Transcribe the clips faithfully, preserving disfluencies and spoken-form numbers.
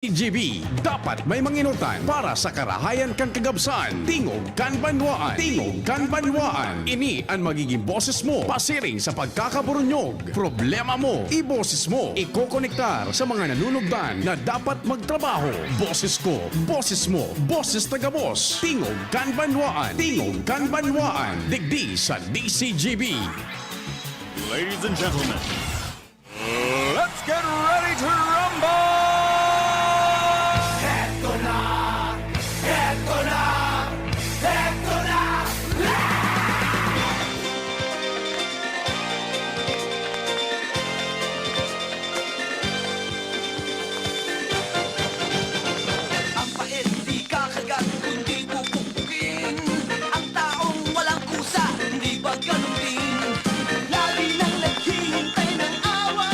G B, dapat may manginutan para sa karahayan kan kagabsan. Tingog kan Banwaan. Tingog kan Banwaan. Ini an magiging boses mo pasiring sa pagkakaburunyog. Problema mo, iboses mo. Ikokonektar sa mga nanunugdan na dapat magtrabaho. Boses ko, boses mo, boses ta gabos. Tingog kan Banwaan. Tingog kan Banwaan. Digdi sa D C G B. Ladies and gentlemen, let's get ready to rumble! Heto na! Heto na! Heto na! Ang paet di kakagat, kundi pupukpukin. Ang taong walang kusa, hindi ba ganun din? Lagi nang naghihintay ng awa.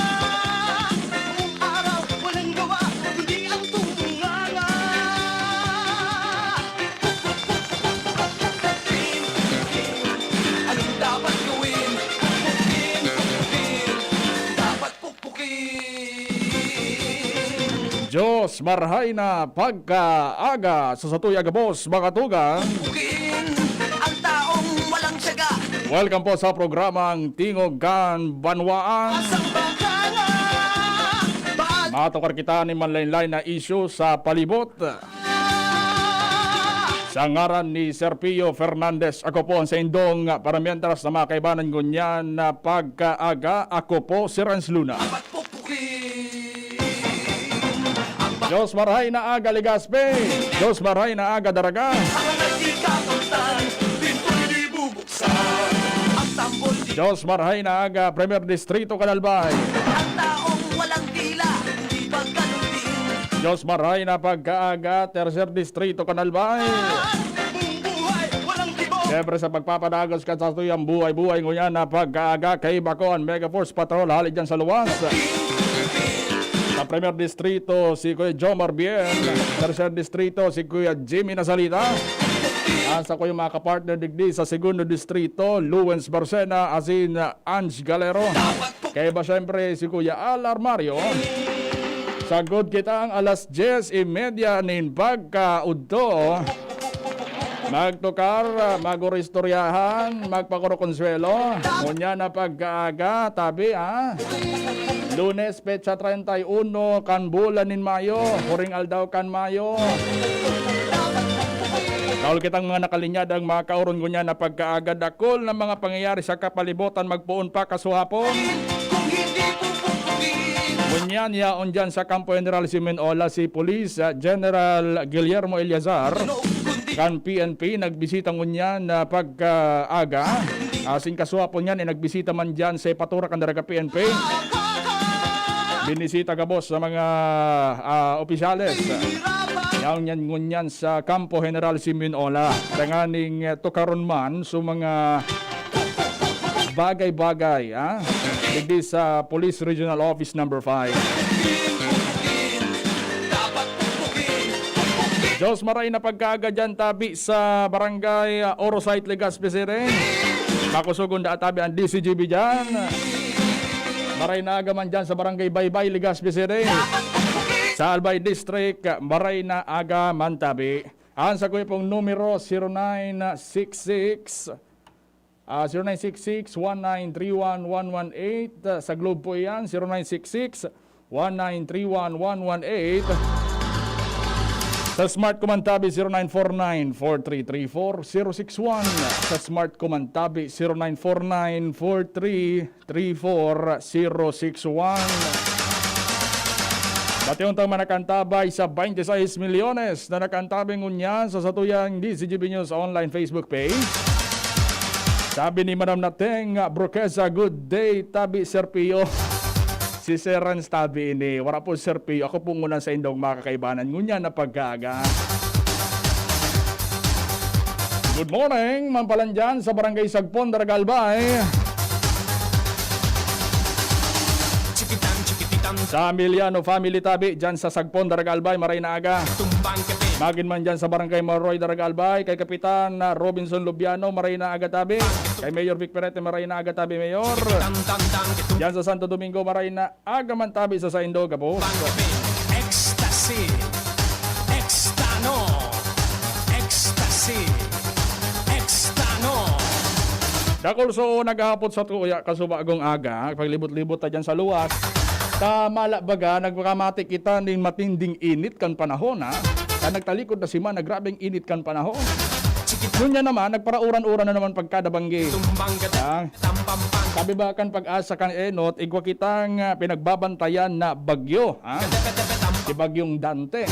Buong araw, walang gawa, kundi ang tumunganga. Pupukpukin, pupukpukin. Anong dapat gawin? Pupukpukin, pupukpukin. Dapat pukpukin. Diyos marhay na pagkaaga sa satuya gabos, mga tugang. Pukpukin ang taong walang tiyaga. Welcome po sa programang Tingog kan Banwaan. Asang baka nga. Matukar kita nin manlain-lain na isyu sa palibot. Sa ngaran ni Sir Pio Fernandez, ako po ang saindong paramientras na mga kaibanan ngunyan na pagkaaga. Ako po si Renz Luna. Diyos marhay na aga, Legazpi. Diyos marhay na aga, Daraga. Diyos marhay na aga, Primer Distrito, Canalbay. Ang taong walang dila, hindi pagkalumbing. Diyos marhay na pagkaaga, Tercer Distrito, Canalbay. Buhay, walang tibok. Siyempre, sa pagpapadagos kan satuyang buhay-buhay ngunyan na pagkaaga, kaiba ko ang Mega Force Patrol hali dyan sa luwas. Sa Primer Distrito, si Kuya Jomar Bien. Tercer Distrito, si Kuya Jimmy Nasalita. Ang sa kuyang mga kapartner digdi sa Segundo Distrito, Luwens Barcena, asin Ange Galero. Kaiba siyempre si Kuya Al Armario. Sagod kita ang alas dyes y media nin pagkaudto. Magtukar, maguristoryahan, magpakurokonsuelo. Ngunyan na pagkaaga, tabi, ha? Lunes, petsa treinta y uno kan bulan nin Mayo, huring aldaw kan Mayo. Dakul kitang mga nakalinyadang mga kaoron ngunyan na pagkaaga, dakul na mga pangyayari sa kapalibutan, magpoon pa kasuhapon. Ngunyan, yaon dyan sa Kampo General Siminola si Police, ah, General Guillermo Eleazar kan P N P, nagbisita ngunyan na pagkaaga. Asin kasuhapon nyan, eh, nagbisita man dyan sa Patura kan Daraga P N P. Binisita gabos sa mga, ah, opisyales. Yaon nyan ngunyan sa Kampo General Siminola. Tanganing, eh, tukaron man sa mga bagay-bagay, ah, digdi sa Police Regional Office Number five. Diyos maray na pagkaaga dyan, tabi sa Barangay, ah, Oro Site, Legazpi City. Makusugon da tabi ang D C G B dyan. Maray na aga man dyan sa Barangay Baybay, Legazpi City. Sa Albay District, maray na aga man tabi. Ang sa kuya pong numero, zero nine six six, ah, zero nine six six, one nine three one, one one eight. Ah, sa Globe po iyan, zero nine six six, one nine three one, one one eight. Sa Smart Command Tabi, zero nine four nine, four three three four, zero six one. Sa Smart Command Tabi, zero nine four nine, four three three four zero six one. Batiyon tang mga nakantabay sa twenty-six milyones na nakantabay ngunyan sa satuyang D C G B News Online Facebook page. Sabi ni Madam Nateng Broquesa, "Good day, tabi, Sir Pio." Si Sir Renz tabi ini. Wala po, Sir Pio. Ako po muna sa indong mga kakaibanan. Ngunyan na pagkaaga. Good morning, Mampalan dyan sa Barangay Sagpon, Daraga Albay. Sa Emiliano family tabi, dyan sa Sagpon, Daraga Albay, maray na aga. Magin man dyan sa Barangay Maroy, Daraga Albay, kay Kapitan, ah, Robinson Lubiano, maray na aga tabi. Kay Mayor Vic Perete, maray na aga tabi, Mayor. Dyan sa Santo Domingo, maray na aga man tabi sa saindo, gabos. Ecstasy. Kakulso, naghahapot sa tuya, kasubagong aga, paglibot-libot ta dyan sa luwas. Ta mala baga, nagpakamati kita nin matinding init kan panahon, ha? Ta nagtalikod na si Mana, grabeng init kan panahon. Ngunyan naman, nagparauran-uran na naman pagkada banggi. Tumbang gada, Ah. tampampan. Sabi ba kan Pag-asa kan Enot, igwa kitang, ah, pinagbabantayan na bagyo, ha? Si Bagyong Dante.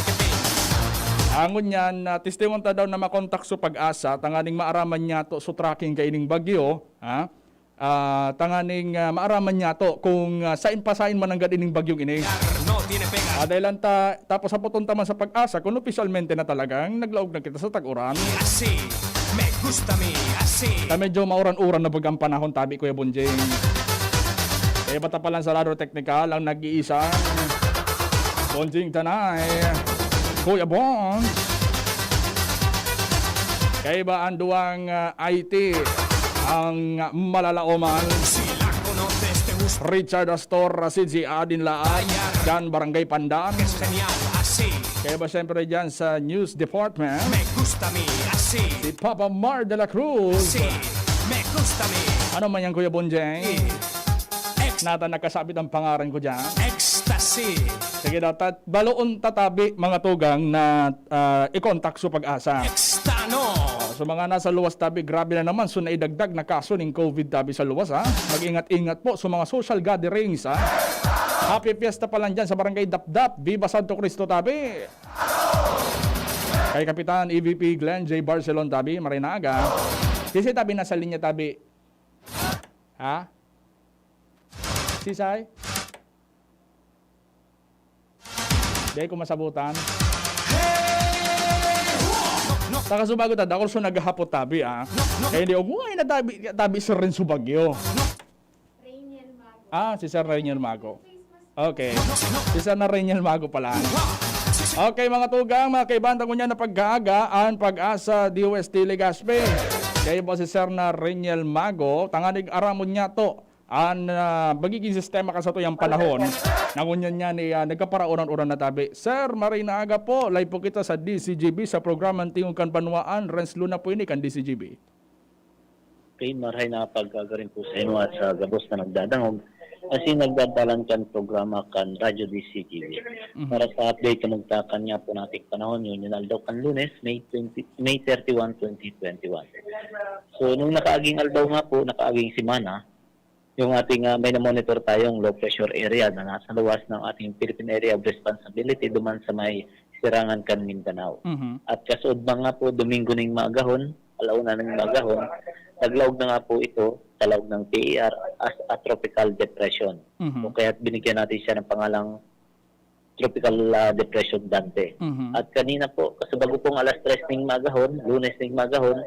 Angon niyan, ah, testimonta daw na makontak so Pag-asa, tanganing maaraman niya to so tracking kaining bagyo, ha? Ah, tanganing, ah, maaraman niya to kung, ah, sain pa sain mananggad ining bagyong ini. Ah, dahil lang ta, tapos hapoton ta man sa Pag-asa kung opisyalmente na talagang naglaog na kita sa tag-uran. Así, me gusta mi, así. Ta medyo mauran-uran na bagang panahon tabi, Kuya Bonjing. Eh, bata pa lang sa lado teknikal ang nag-iisa. Bonjing Tanay. Kuya Bon. Kaiba ang duwang, ah, I T. Ang malalaoman. Richard Astor, si G. Adin Laag, dyan Barangay Pandan. Kaya ba siyempre dyan sa News Department? Si Papa Mar de la Cruz. Ano man yan, Kuya Bonjeng? Nata nakasabit ang pangaran ko dyan. Ecstasy. Sige daw, tat-, baloon tatabi, mga tugang, na, ah, i-contact so Pag-asa. Extano. Oh, so mga nasa luwas tabi, grabe na naman. So naidagdag na kaso ning COVID tabi sa luwas, ha? Mag-ingat-ingat po sa mga social gatherings, ha? Happy Fiesta pa lang dyan sa Barangay Dapdap. Viva Santo Cristo tabi. Kay Kapitan E V P Glenn J Barcelon tabi, marinaga. Sisi tabi nasa linya tabi. Ha? Sisay? Di ko masabutan. Saka subago ta, dakul so naghahapot tabi, ah. Kaya hindi, ugway na tabi, tabi si Renzo Bagyo. Ah, si Sir Rainier Mago. Okay. Si Sir na Rainier Mago pala. Okay, mga tugang, mga kaibahan, ngunyan na pag-aaga, ang Pag-asa D O S T Legazpi. Kaya po si Sir na Rainier Mago, tanganing aramon niya to. An, ah, magiging sistema kan satuyang panahon, na ngunyan niya ni, ah, nagkaparaoran-oran na tabi. Sir, maray na aga po. Live po kita sa D C G B sa programang Tingog kan Banwaan. Renz Luna po ini kan D C G B. Okay, maray na pag-aga rin po sa inyo at sa gabos na nagdadangog. Asin nagdadalan kan programa kan Radyo D C G B. Mhm. Para sa update, kamugtakan niya po nating panahon, yun yung aldaw kan Lunes, May twenty, May thirty-one, twenty twenty-one. So, nung nakaaging aldaw nga po, nakaaging semana, yung ating, ah, may na-monitor tayong low pressure area na nasa luwas ng ating Philippine Area of Responsibility duman sa may sirangan kan Mindanao. Mhm. At kasuodma nga po, Domingo ning maagahon, alauna ning maagahon, naglaog na nga po ito sa laog ng P A R as a tropical depression. Mhm. O kaya binigyan natin siya ng pangalang Tropical, ah, Depression Dante. Mhm. At kanina po, kasubago pong alas tres ning maagahon, Lunes ning maagahon,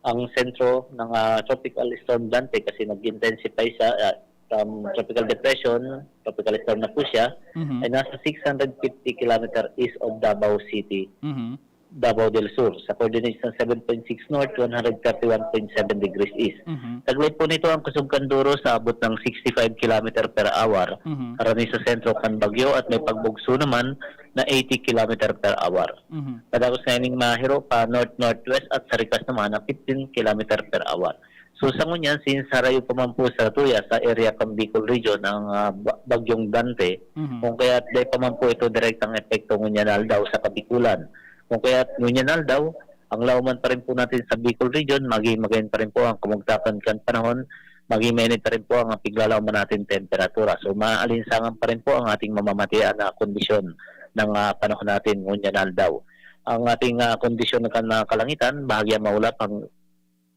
ang sentro ng, ah, Tropical Storm Dante kasi nag-intensify siya, ah, from Tropical Depression, Tropical Storm na po siya, Mhm. ay nasa six hundred fifty kilometer east of Davao City, Mhm. Davao del Sur, sa coordinates ng seven point six north, one hundred thirty-one point seven degrees east. Mhm. Taglay po nito ang kusog kan Duro sa abot ng sixty-five kilometer per hour, Mhm. karani sa sentro kan bagyo at may pagbugso naman na eighty kilometer per hour. Mhm. Padagos na ining mahiro pa north-northwest at sa rikas naman na fifteen kilometer per hour. So, sa ngunyan, since harayo pa man po sa tuya sa area kan Bicol Region ang, ah, ba-, Bagyong Dante, Mhm. kung kaya dai pa man po ito direktang epekto ngunyan aldaw sa Kabikulan. Kung kaya ngunyan aldaw, ang lauman pa rin po natin sa Bicol Region, maging magayon pa rin po ang kamugtakan kan panahon, maging mainit pa rin po ang piglalaoman natin temperatura. So, maalinsangan pa rin po ang ating mamamatian na kondisyon ng, ah, panahon natin ngunyan aldaw. Ang ating, ah, kondisyon ng kan-, mga kalangitan, bahagya maulap ang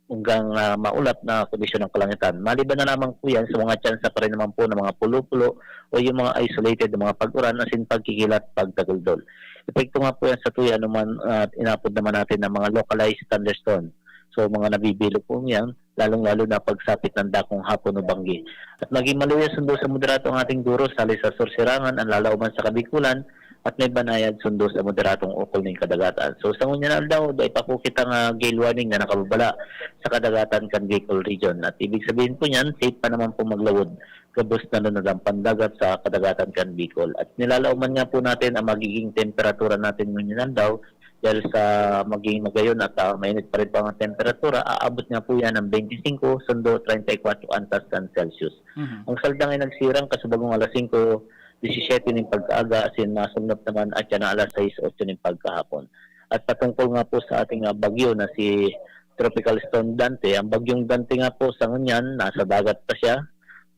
hanggang, ah, maulap na kondisyon ng kalangitan. Maliban na lamang po yan sa mga tsansa pa rin naman po ng mga pulo-pulo o yung mga isolated na mga pag-uran asin pagkikilat, pagtaguldol. Epekto nga po yan sa tuya anuman, ah, inapod naman natin ng mga localized thunderstorm. So, mga nabibilog po yan, lalong-lalo na pagsapit ng dakong hapon o banggi. At maging maluya sundo sa moderato ang ating Duro, sali sa Sursirangan, ang lalauman sa Kabikulan, at may banayad sundo sa moderatong ukol ning kadagatan. So, sa ngunyan aldaw, dai pa po kita nga gale warning na nakababala sa kadagatan kan Bicol Region. At ibig sabihin po niyan, safe pa naman po maglawod, gabos na lunod ang pandagat sa kadagatan kan Bicol. At nilalauman nga po natin ang magiging temperatura natin ngunyan aldaw, dahil sa maging magayon at, ah, mainit pa rin po ang temperatura, aabot nga po yan ng twenty-five sundo treinta y cuatro antas kan Celsius. Mhm. Ang Saldang ay nagsirang kasubagong alas singko disisiyete nin pagkaaga, asin masumnop naman at yan ang alas sais otso nin pagkahapon. At patungkol nga po sa ating, ah, bagyo na si Tropical Storm Dante, ang bagyong Dante nga po sa ngunyan, nasa dagat pa siya,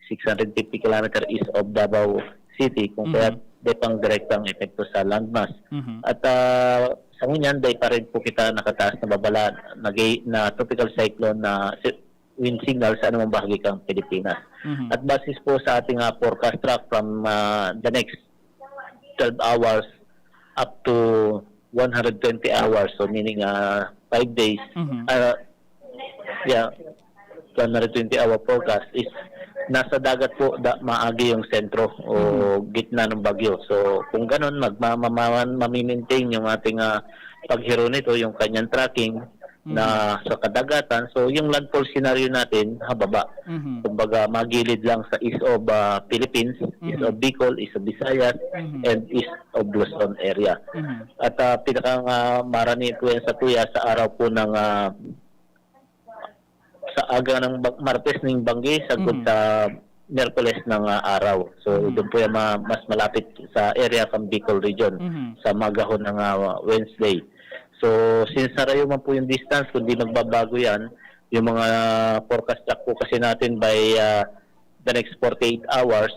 six hundred fifty kilometer east of Davao City, kung Mhm. kaya di pang direktang epekto sa landmass. Mhm. At, ah, sa ngunyan, dai pa rin po kita nakataas na babala na, gay- na tropical cyclone na si- wind signal sa anumang bahagi kang Pilipinas. Mhm. At basis po sa ating, ah, forecast track from, ah, the next twelve hours up to one hundred twenty hours, so meaning, ah, five days, Mhm. ah, yeah, one hundred twenty hour forecast is nasa dagat po da, maagi yung sentro o Mhm. gitna ng bagyo. So, kung ganun, magmamamawan, mamimaintain yung ating, ah, paghiro nito, yung kanyang tracking na Mhm. sa kadagatan. So, yung landfall scenario natin, hababa. Mhm. Kumbaga, magilid lang sa east of, ah, Philippines, east Mhm. of Bicol, east of Visayas, Mhm. and east of Luzon area. Mhm. At, ah, pinakang, ah, marani po yan sa tuya sa araw po ng, ah, sa aga ng bag- Martes ning banggi, sagkod Mhm. sa Miyerkules ng, ah, araw. So, Mhm. doon po yung ma- mas malapit sa area ng Bicol region Mhm. sa magahon ng, ah, Wednesday. So, since sarayo man po yung distance, kung di magbabago yan, yung mga forecast track po kasi natin by, ah, the next forty-eight hours,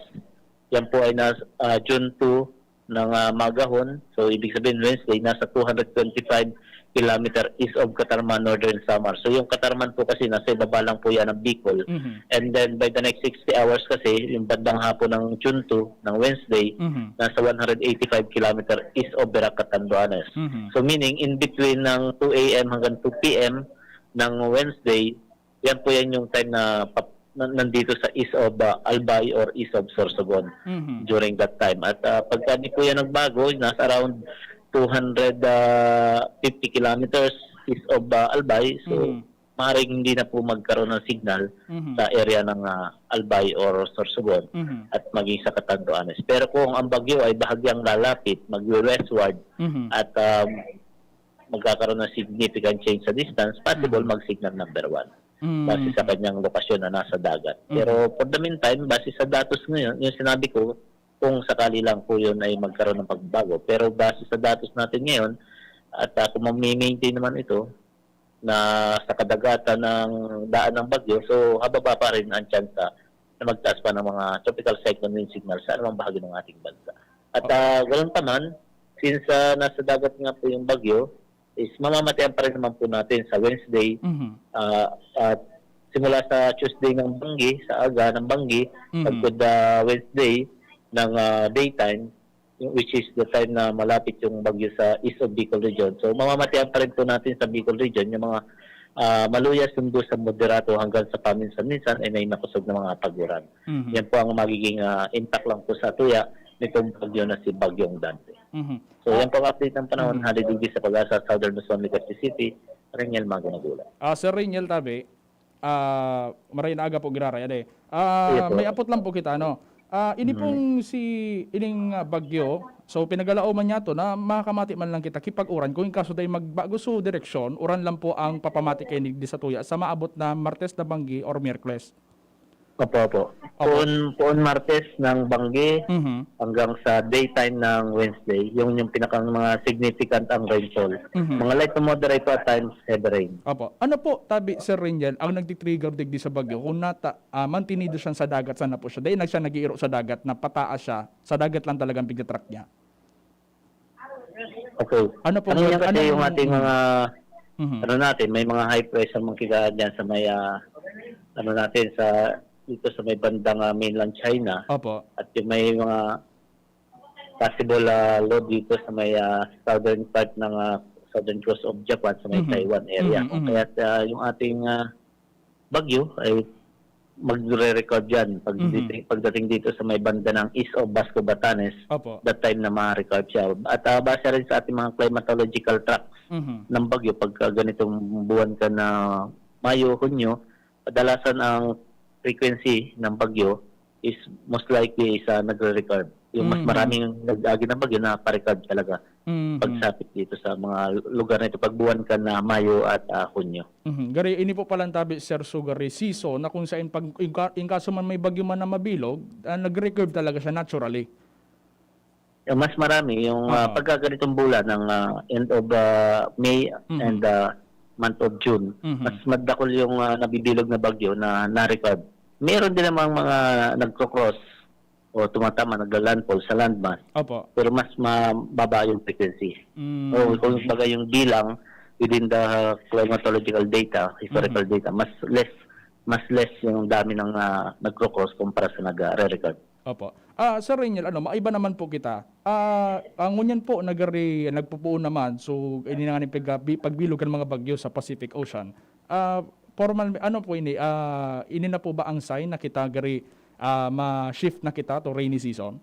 yan po ay nas, ah, June two ng, ah, magahon. So, ibig sabihin, Wednesday, nasa two hundred twenty-five kilometer east of Catarman, Northern Samar. So, yung Catarman po kasi nasa ibaba lang po yan ng Bicol. Mhm. And then, by the next sixty hours kasi, yung bandang hapon ng June two, ng Wednesday, Mhm. nasa one hundred eighty-five kilometer east of Verac, Catanduanes. Mhm. So, meaning, in between ng two a m hanggang two p m ng Wednesday, yan po yan yung time na pap- na- nandito sa east of, ah, Albay or east of Sorsogon Mhm. during that time. At, ah, pagka di po yan nagbago, nasa around two hundred fifty kilometers east of, ah, Albay. So, Mhm. maaaring hindi na po magkaroon ng signal Mhm. sa area ng, ah, Albay or Sorsogon Mhm. at maging sa Catanduanes. Pero kung ang bagyo ay bahagyang lalapit, magwe-westward Mhm. at, um, magkakaroon ng significant change sa distance, possible Mhm. mag-signal number one. Base sa Mhm. kanyang lokasyon na nasa dagat. Mhm. Pero for the meantime, base sa datos ngayon, yung sinabi ko, kung sakali lang po yun ay magkaroon ng pagbabago. Pero base sa datos natin ngayon, at, ah, kung mami-maintain naman ito, na sa kadagatan ng daan ng bagyo, so hababa pa rin ang tsansa na magtaas pa ng mga tropical cyclone wind signal sa anumang bahagi ng ating bansa. At, ah, ganun pa man, since, ah, nasa dagat nga po yung bagyo, is mamamatean pa rin naman po natin sa Wednesday, Mhm. ah, at simula sa Tuesday ng banggi, sa aga ng banggi, Mhm. pagkod, ah, Wednesday ng, ah, daytime, yung, which is the time na malapit yung bagyo sa east of Bicol Region. So, mamamatean pa rin po natin sa Bicol Region yung mga, ah, maluya sundo sa moderato hanggang sa paminsan-minsan ay may makusog na mga paguran. Mhm. Yan po ang magiging, ah, impact lang po sa tuya nitong bagyo na si Bagyong Dante. Mhm. So, Ah, yan po ang update ng panahon. Mhm. Hali digdi sa Pag-asa, Southern Luzon, Legazpi City, Reniel Mago Nagula. Ah, Sir Reniel Tabe, ah, maray na aga po giraray, ade. Ah, Iya po. May apot lang po kita, ano? Ah, ini Mhm. pong si, ining, ah, bagyo, so pinagalaoman niya to na makakamati man lang kita kipag-uran. Kung in kaso dai magbago so direksyon, uran lang po ang papamati kaini digdi sa tuya sa maabot na Martes na banggi or Miyerkules. Opo, opo. Opo. Poon, poon Martes ng banggi Mhm. hanggang sa daytime ng Wednesday, yung, yung pinakang mga significant ang rainfall. Mhm. Mga light to moderate po at times, heavy rain. Opo. Ano po, tabi, Sir Reniel, ang nagtitrigger digdi sa bagyo? Kung nata-, ah, mantinido siyan sa dagat, sana po siya? Dahil na siya nag-iiro sa dagat, na pataas siya, sa dagat lang talagang pigtatrack niya? Okay. Ano po Ano yun? Yan kasi Anong yung ating Mm. mga, Mhm. ano natin, may mga high pressure mangkigaan dyan sa may, ah, ano natin, sa, dito sa may bandang, ah, mainland China. Opo. At yung may mga possible, ah, load dito sa may, ah, southern part ng, ah, southern coast of Japan, sa may Mhm. Taiwan area. Mhm, mhm. Kaya, ah, yung ating, ah, bagyo ay magre-record yan pag Mhm. dito, pagdating dito sa may banda ng east of Basco, Batanes, Opo. that time na ma-record siya. At, ah, base rin sa ating mga climatological tracks Mhm. ng bagyo, pagka ganitong buwan ka na Mayo, Hunyo, kadalasan ang frequency ng bagyo is most likely is, ah, nagre-record. Yung mas Mhm. maraming nag-agi ng bagyo, naparecord talaga. Mhm. pagsapit dito sa mga lugar na ito, pag buwan ka na Mayo at, ah, Hunyo. Mhm. Gari, ini po palang tabi, Sir, so gari season na kung saan pag, in ka-, in kaso man may bagyo man na mabilog, ah, nagre-curve talaga siya naturally. Eh, mas marami yung, ah, Oo. pagka ganitong bulan ng, ah, end of, ah, May Mhm. and, ah, month of June, Mhm. mas madakol yung, ah, nabibilog na bagyo na na-record. Meron din namang mga nagko-cross o tumatama, nagla-landfall sa landmass. Opo. Pero mas mababa yung frequency. Mm. O kung baga yung bilang within the climatological data, historical Mhm. data, mas less, mas less yung dami ng, ah, nagko-cross kumpara sa nagre-record. Opo. Ah, Sir Reniel, ano, maiba naman po kita. Ah, ah, ngunyan po, nagari-, nagpupuon naman. So, ini na nga ni pagbi-, pagbilog kan mga bagyo sa Pacific Ocean. Ah, formal, ano po ini? Ah, ini na po ba ang sign na kita gari, ah, ma-shift na kita to rainy season?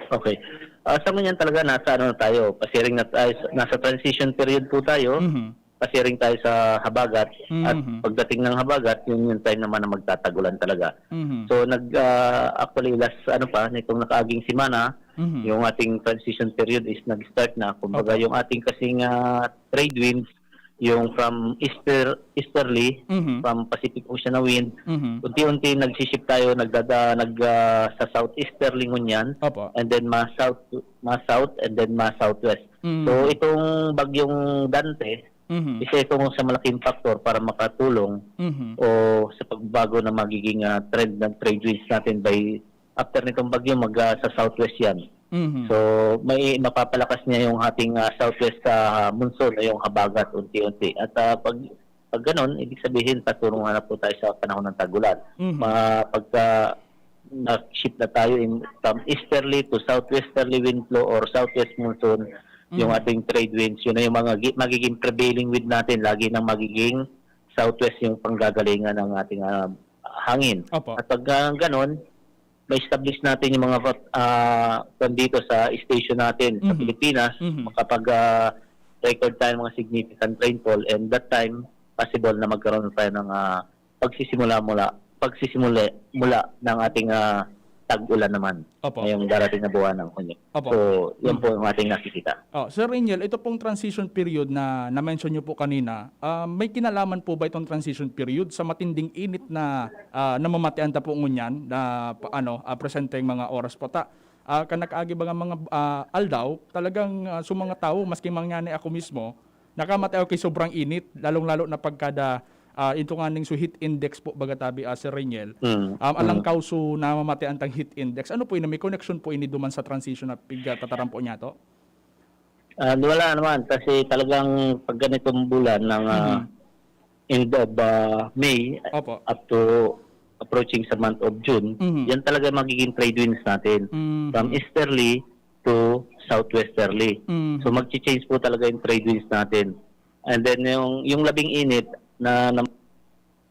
Okay. Ah, sa ngunyan talaga, nasa ano na tayo, pasiring na tayo, nasa transition period po tayo. Mhm. Pasiring tayo sa habagat. At Mhm. pagdating ng habagat, yun yung time naman na magtatagulan talaga. Mhm. So, nag, ah, actually, last, ano pa, nitong nakaaging semana, Mhm. yung ating transition period is nag-start na. Kumbaga, Opo. yung ating kasing, ah, trade winds, yung from easter-, easterly, Mhm. from Pacific Ocean na wind, Mhm. unti-unti nagsiship tayo, nagdada-, nag, ah, sa southeasterly ngunyan, Opo. and then ma-south, ma-south, and then ma-southwest. Mhm. So, itong bagyong Dante, Mhm. isa itong sa malaking factor para makatulong Mhm. o sa pagbago na magiging, ah, trend ng trade winds natin by after nitong bagyo, mag, ah, sa southwest yan. Mhm. So, may mapapalakas niya yung ating, ah, southwest, ah, monsoon o yung habagat unti-unti. At, ah, pag, pag ganon, ibig sabihin, patungo na po tayo sa panahon ng tag-ulan. Mhm. Ma-, pagka nag-shift na tayo in, from easterly to southwesterly wind flow or southwest monsoon, yung Mhm. ating trade winds, yun na yung mga gi-, magiging prevailing wind natin, lagi nang magiging southwest yung panggagalingan ng ating, ah, hangin. Opo. At pag, ah, ganon, ma-establish natin yung mga, ah, kwan dito sa station natin sa Mhm. Pilipinas, Mhm. makapag, ah, record tayo ng mga significant rainfall, and that time, possible na magkaroon tayo ng, ah, pagsisimula mula, pagsisimula mula ng ating, ah, tag-ulan naman Opo. ngayong darating na buwan ng Hunyo. Opo. So, yan Mm. po ang ating nakikita. Oh, Sir Reniel, ito pong transition period na na-mention niyo po kanina, ah, may kinalaman po ba itong transition period sa matinding init na, ah, namamatian ta po ngunyan na pa-, ano, ah, presenteng mga oras po ta? Ah, kan nakaagi ba nga mga, ah, aldaw, talagang, ah, so mga tawo, maski mangyani ako mismo, nakamate ako ki sobrang init, lalong-lalo na pagkada, ah, ito nga ning so heat index po, baga tabi, ah, Sir Reniel. Mm, Um, alang mm. kaw so namamatian tang heat index. Ano po ini? May connection po ini duman sa transition na pigtataram po niyato? Ah, wala naman kasi talagang pag ganitong bulan ng, ah, Mhm. end of, ah, May Opo. up to approaching sa month of June, Mhm. yan talaga magiging trade winds natin. Mhm. From easterly to southwesterly. Mhm. So, magchi-change po talaga yung trade winds natin. And then, yung, yung labing init na, na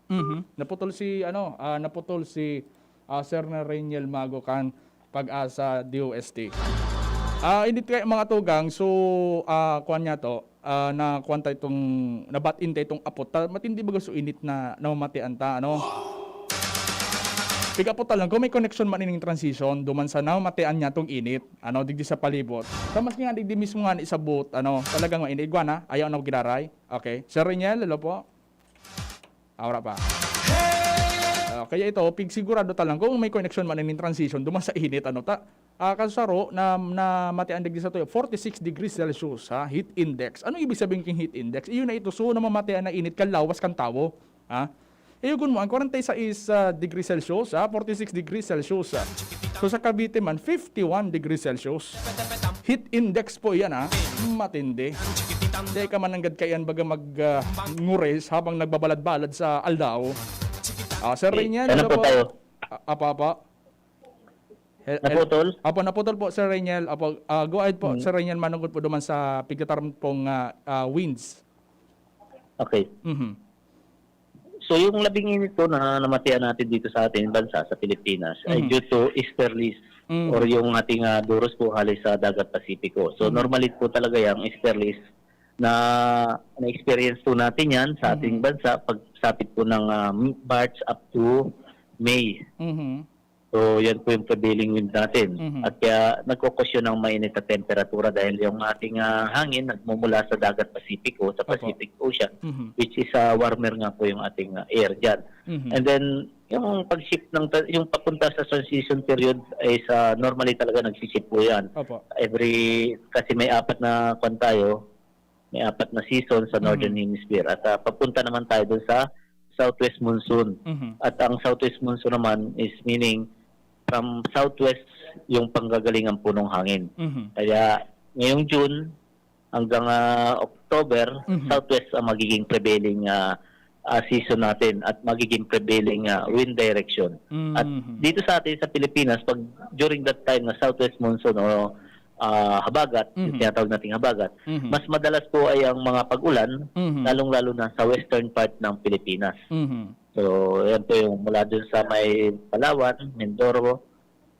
Mhm. Naputol si, ano, ah, naputol si, ah, Sir Reniel Mago kan Pag-asa D O S T. Ah, init kaya, mga tugang. So, ah, kuwan niya to, ah, na kuwan ta itong, nabatin ta itong apot. Ta-, matindi baga so init na namamatian ta, ano? Pig-apot ta lang, kung may connection man ining transition, duman sa namamatian niya tong init, ano, digdi sa palibot. Sa maski nga digdi mismo nga ni sa boat, ano, talagang mainit. Igwa na, ayaw na ko giraray. Okay. Sir Reniel, hello po. Ah, wala pa. Ah, kaya ito, pigsigurado ta lang kung may connection man nin transition duman sa init, ano ta. Ah, kasaro na, na matian digdi sa tuyo, forty-six degrees Celsius, ha, heat index. Ano ibig sabihin king heat index? Iyo na ito, so, namamatian na init kan lawas kan tawo, ha? Iyogon mo, ang forty-six, ah, degrees Celsius, ha, forty-six degrees Celsius, ha. So, sa Cavite man, fifty-one degrees Celsius. Heat index po yan, ha. Matindi. Di ka man nanggad kaiyan baga mag, ah, ngures habang nagbabalad-balad sa aldaw. Ah, Sir Reniel, ano hello po po. tayo? A-, apo, apo. Hel-, hel-, Naputol? Apo, naputol po, Sir Reniel. Apo, ah, go ahead po, Hmm. Sir Reniel, manungod po duman sa pigtataram pong, ah, ah, winds. Okay. Mhm. So, yung labing init po na namatian natin dito sa ating bansa, sa Pilipinas, ay Mhm. due to easterlies Mhm. or yung ating, ah, duros po hali sa Dagat Pasipiko. So, Mhm. normally po talaga yung easterlies na na-experience po natin yan sa ating Mhm. bansa pagsapit po ng, ah, March up to May. Mhm. So, yan po yung prevailing wind natin. Mhm. At kaya nagkukos yun ng mainit na temperatura dahil yung ating, ah, hangin nagmumula sa dagat Pasipiko, sa Opo. Pacific Ocean, Mhm. which is, ah, warmer nga po yung ating, ah, air dyan. Mhm. And then, yung pag-shift ng ta-, yung papunta sa transition period ay sa normally talaga nagsishift po yan. Opo. Every, kasi may apat na kwan tayo, may apat na season sa Northern Mhm. Hemisphere. At, ah, papunta naman tayo dun sa southwest monsoon. Mhm. At ang southwest monsoon naman is meaning from southwest yung panggagalingan po ng hangin. Mhm. Kaya ngayong June hanggang, ah, October, Mhm. southwest ang magiging prevailing, ah, ah, season natin at magiging prevailing, ah, wind direction. At Mhm. dito sa atin sa Pilipinas, pag during that time na southwest monsoon o, ah, habagat, yung Mhm. tinatawag nating habagat, Mhm. mas madalas po ay ang mga pag-ulan, Mhm. lalong-lalo na sa western part ng Pilipinas. Mhm. So, yan po yung mula dun sa may Palawan, Mindoro,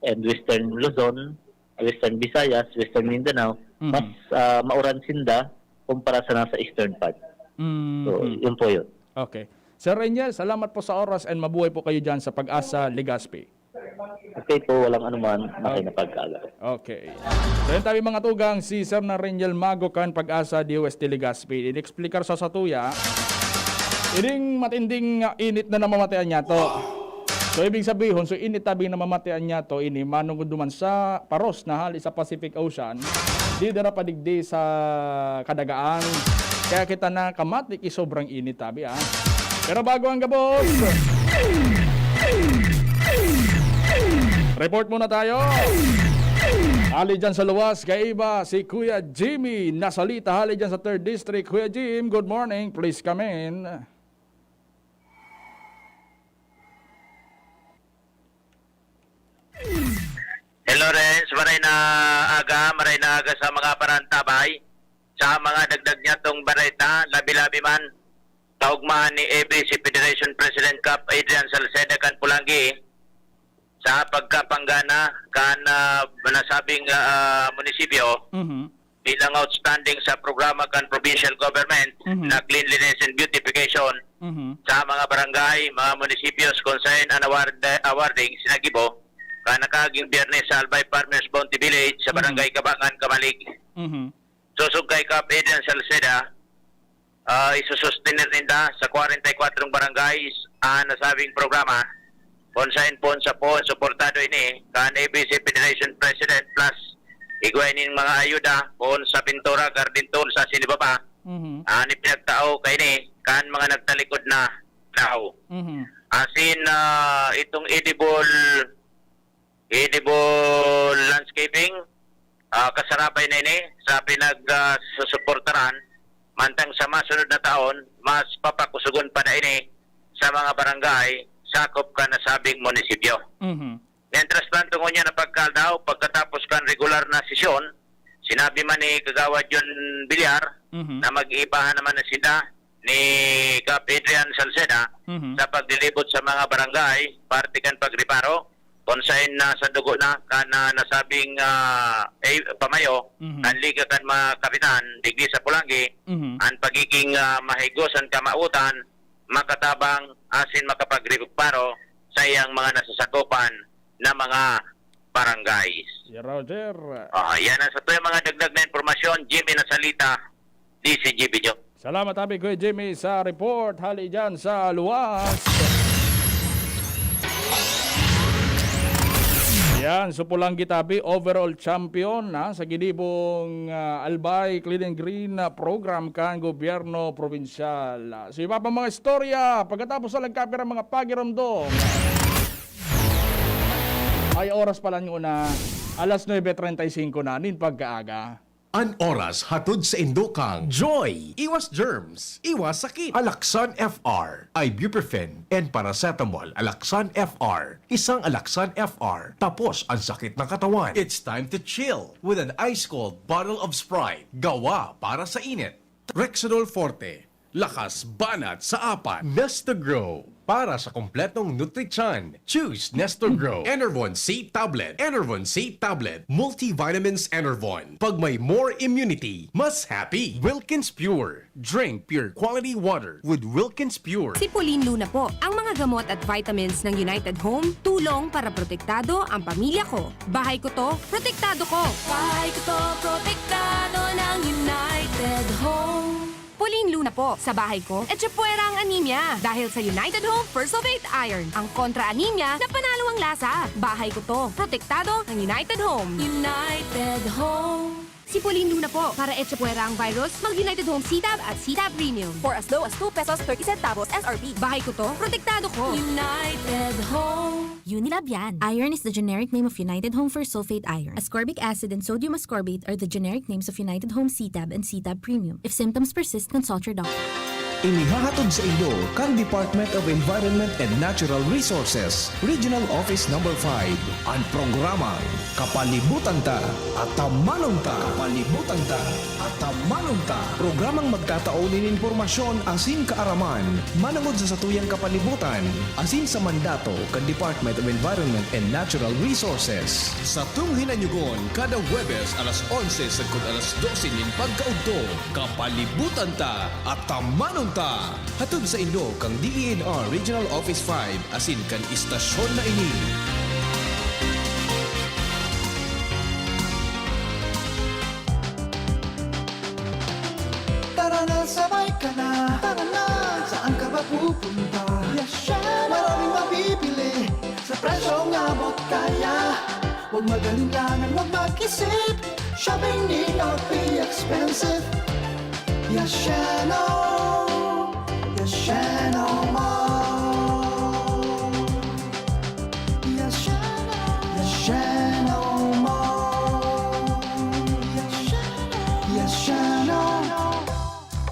and Western Luzon, Western Visayas, Western Mindanao, Mhm. mas, ah, mauran sinda kumpara sa nasa eastern part. Mhm. So, yun po yun. Okay. Sir Reniel, salamat po sa oras and mabuhay po kayo dyan sa Pag-asa, Legazpi. Okay po, walang anuman. Maray na pag-aga. Okay. So, yun tabi, mga tugang, si Sir na Reniel Mago kan Pag-asa, D O S T Legazpi. In-explicar sa satuya, ining matinding, ah, init na namamatean niya to. So, ibig sabihin, so init tabi na namamatean niya to, ini manungod duman sa paros na hali sa Pacific Ocean, di dara pa digdi sa kadagaan. Kaya kita na kamati ki sobrang init tabi, ah. Pero bago ang gabos, report muna tayo. Hali dyan sa luwas, kaiba si Kuya Jimmy Nasalita, hali dyan sa third District. Kuya Jim, good morning. Please come in. Hello, Renz. Maray na aga, maray na aga sa mga parantabay. Sa mga dagdag niya tong bareta, labi-labi man, kaugmahan ni A B C Federation President Kap Adrian Salceda kan Pulanggi sa pagkapanggana kan, ah, nasabing, ah, munisipyo, Mhm. bilang outstanding sa programa kan provincial government Mhm. na cleanliness and beautification Mhm. sa mga barangay, mga munisipios kung saan an award, awarding sinagibo kan nakaaging Biyernes sa Albay Farmers Bounty Village sa Mhm. Barangay Kabangan, Camalig. Mhm. Sosog kay Kap Adrian Salceda, ah, isusustener ninda sa kwarenta y kwatro barangays ang nasabing programa, kung saen poon sa poon suportado ini kan A B C Federation President, plus igwa nin mga ayuda poon sa pintura, garden tools asin iba pa, Mhm. an ipinagtao kaini kan mga nagtalikod na tao. Mhm. Asin, ah, itong edible edible landscaping, ah, kasarabay na ini sa pinag, ah, susuportaran, mantang sa masunod na taon, mas papakusugon pa na ini sa mga barangay sakop kan nasabing munisipyo. Mhm. Mientras tanto, ngunyan na pagkaadlaw, pagkatapos kan regular na sesyon, sinabi man ni Kagawad John Villar Mhm. na mag-iibahan naman na sila ni Kap Adrian Salceda Mhm. sa paglilibot sa mga barangay, parte kan pagreparo, kung saen na sa dugo na kan, ah, nasabing, ah, eh, pamayo, Mhm. kan Liga kan mga Kapitan, digdi sa Pulanggi, Mhm. an pagiging, ah, mahigos an kamawotan, makatabang, asin makapagreparo sa iyang mga nasasakopan na mga barangays. Yeah, Roger. Ah, yan ang sa tuwing mga dagdag na impormasyon, Jimmy Nasalita, D C G B News. Salamat, tabi, Kuya Jimmy, sa report. Hali dyan sa luwas. Yan, so Pulanggi tabi, overall champion na sa ginibong, ah, Albay Clean and Green na program kan gobyerno probinsyal. Ah, so iba pa mga istorya, pagkatapos sa nagkapira mga pagiromdom. Ay, oras pala nyo na, alas nuebe treinta y cinco na, nin pagkaaga. An oras hatod sa indo kang Joy! Iwas germs, iwas sakit. Alaxan F R, ibuprofen and paracetamol. Alaxan F R, isang Alaxan F R, tapos ang sakit ng katawan. It's time to chill with an ice cold bottle of Sprite. Gawa para sa init. Rexidol Forte, Lakas banat sa apat. Nestogro. Para sa kompletong nutrisyon, choose Nestogro. Enervon C Tablet. Enervon C Tablet. Multivitamins Enervon. Pag may more immunity, mas happy. Wilkins Pure. Drink pure quality water with Wilkins Pure. Si Pauline Luna po. Ang mga gamot at vitamins ng United Home, tulong para protektado ang pamilya ko. Bahay ko to, protektado ko. Bahay ko to, protektado ng United Home. Pauline Luna po. Sa bahay ko, etchepuera ang anemia. Dahil sa United Home Fersulfate Iron, ang kontra-anemia na panalo ang lasa. Bahay ko to, protektado ng United Home. United Home. Si Pauline Luna po. Para etchepuera ang virus, mag United Home C-Tab at C-Tab Premium. For as low as two pesos thirty centavos S R P. Bahay ko to, protektado ko. United Home. Unilab yan. Iron is the generic name of United Home Fersulfate Iron. Ascorbic acid and sodium ascorbate are the generic names of United Home C-Tab and C-Tab Premium. If symptoms persist, consult your doctor. Inihahatod sa inyo kan Department of Environment and Natural Resources, Regional Office Number five, an programang Kapalibutan Ta, Atamanon Ta. Kapalibutan Ta, Atamanon Ta. Programang magtatao nin impormasyon asin kaaraman manangod sa satuyang kapalibutan asin sa mandato kan Department of Environment and Natural Resources. Satong hinanyugon kada Huwebes alas onse sagkod alas dose nin pagkaudto. Kapalibutan Ta, Atamanon Ta! Hatod saindo kan D E N R Regional Office five asin kan istasyon na ini. Tara na, sabay ka na. Tara na, saan ka ba pupunta? Yasha! Maraming mabibili sa presyong abot kaya. Huwag mag-alinlangan, huwag mag-isip. Shopping need not be expensive. Yashano! Yashano Mall! Yashano! Yashano Mall! Yashano! Yashano!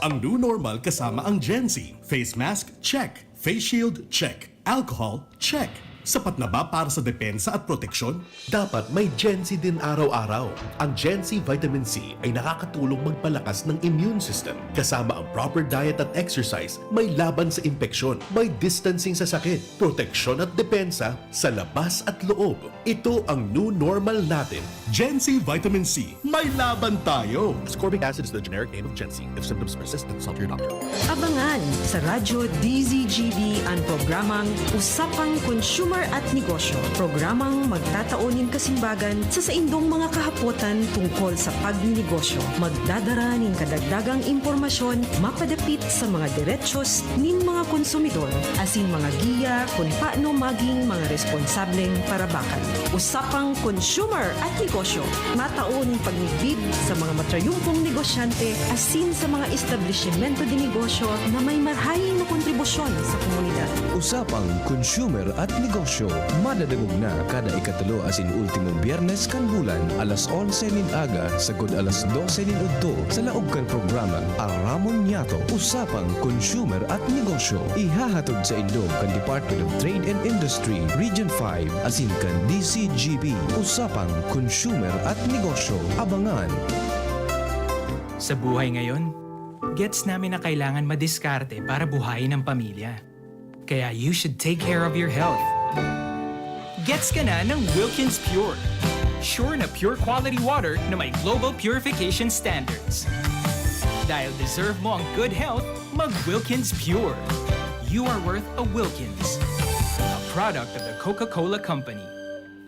Ang new normal kasama ang Gen Z. Face mask, check. Face shield, check. Alcohol, check. Sapat na ba para sa depensa at proteksyon? Dapat may Gen Z din araw-araw. Ang Gen Z Vitamin C ay nakakatulong magpalakas ng immune system. Kasama ang proper diet at exercise, may laban sa impeksyon, may distancing sa sakit, proteksyon at depensa sa labas at loob. Ito ang new normal natin. Gen Z Vitamin C, may laban tayo! Ascorbic acid is the generic name of Gen Z. If symptoms persist, consult your doctor. Abangan sa Radyo D Z G B an programang Usapang Consumer at Negosyo. Programang magtatao nin kasimbagan sa saindong mga kahapotan tungkol sa pagninegosyo. Magdadara nin kadagdagang impormasyon mapadapit sa mga derechos nin mga konsumidor asin mga giya kun paano maging mga responsableng parabakan. Usapang Consumer at Negosyo, matao nin pagmidbid sa mga matrayumpong negosyante asin sa mga establisimento de negosyo na may marhaing na kontribusyon sa komunidad. Usapang Consumer at Negosyo, madadangog na kada ikatulo asin ultimong Biyernes kan bulan, alas onse nin aga sagkod alas dose nin udto, sa laog kan programang Aramon Niyato. Usapang Consumer at Negosyo, ihahatod saindo kan Department of Trade and Industry, Region five, asin kan D Z G B. Usapang Consumer at Negosyo. Abangan! Sa buhay ngayon, gets namin na kailangan madiskarte para buhayin ang pamilya. Kaya you should take care of your health. Gets ka na ng Wilkins Pure. Sure na pure quality water na may global purification standards. Dahil deserve mo ang good health, mag Wilkins Pure. You are worth a Wilkins. A product of the Coca-Cola Company.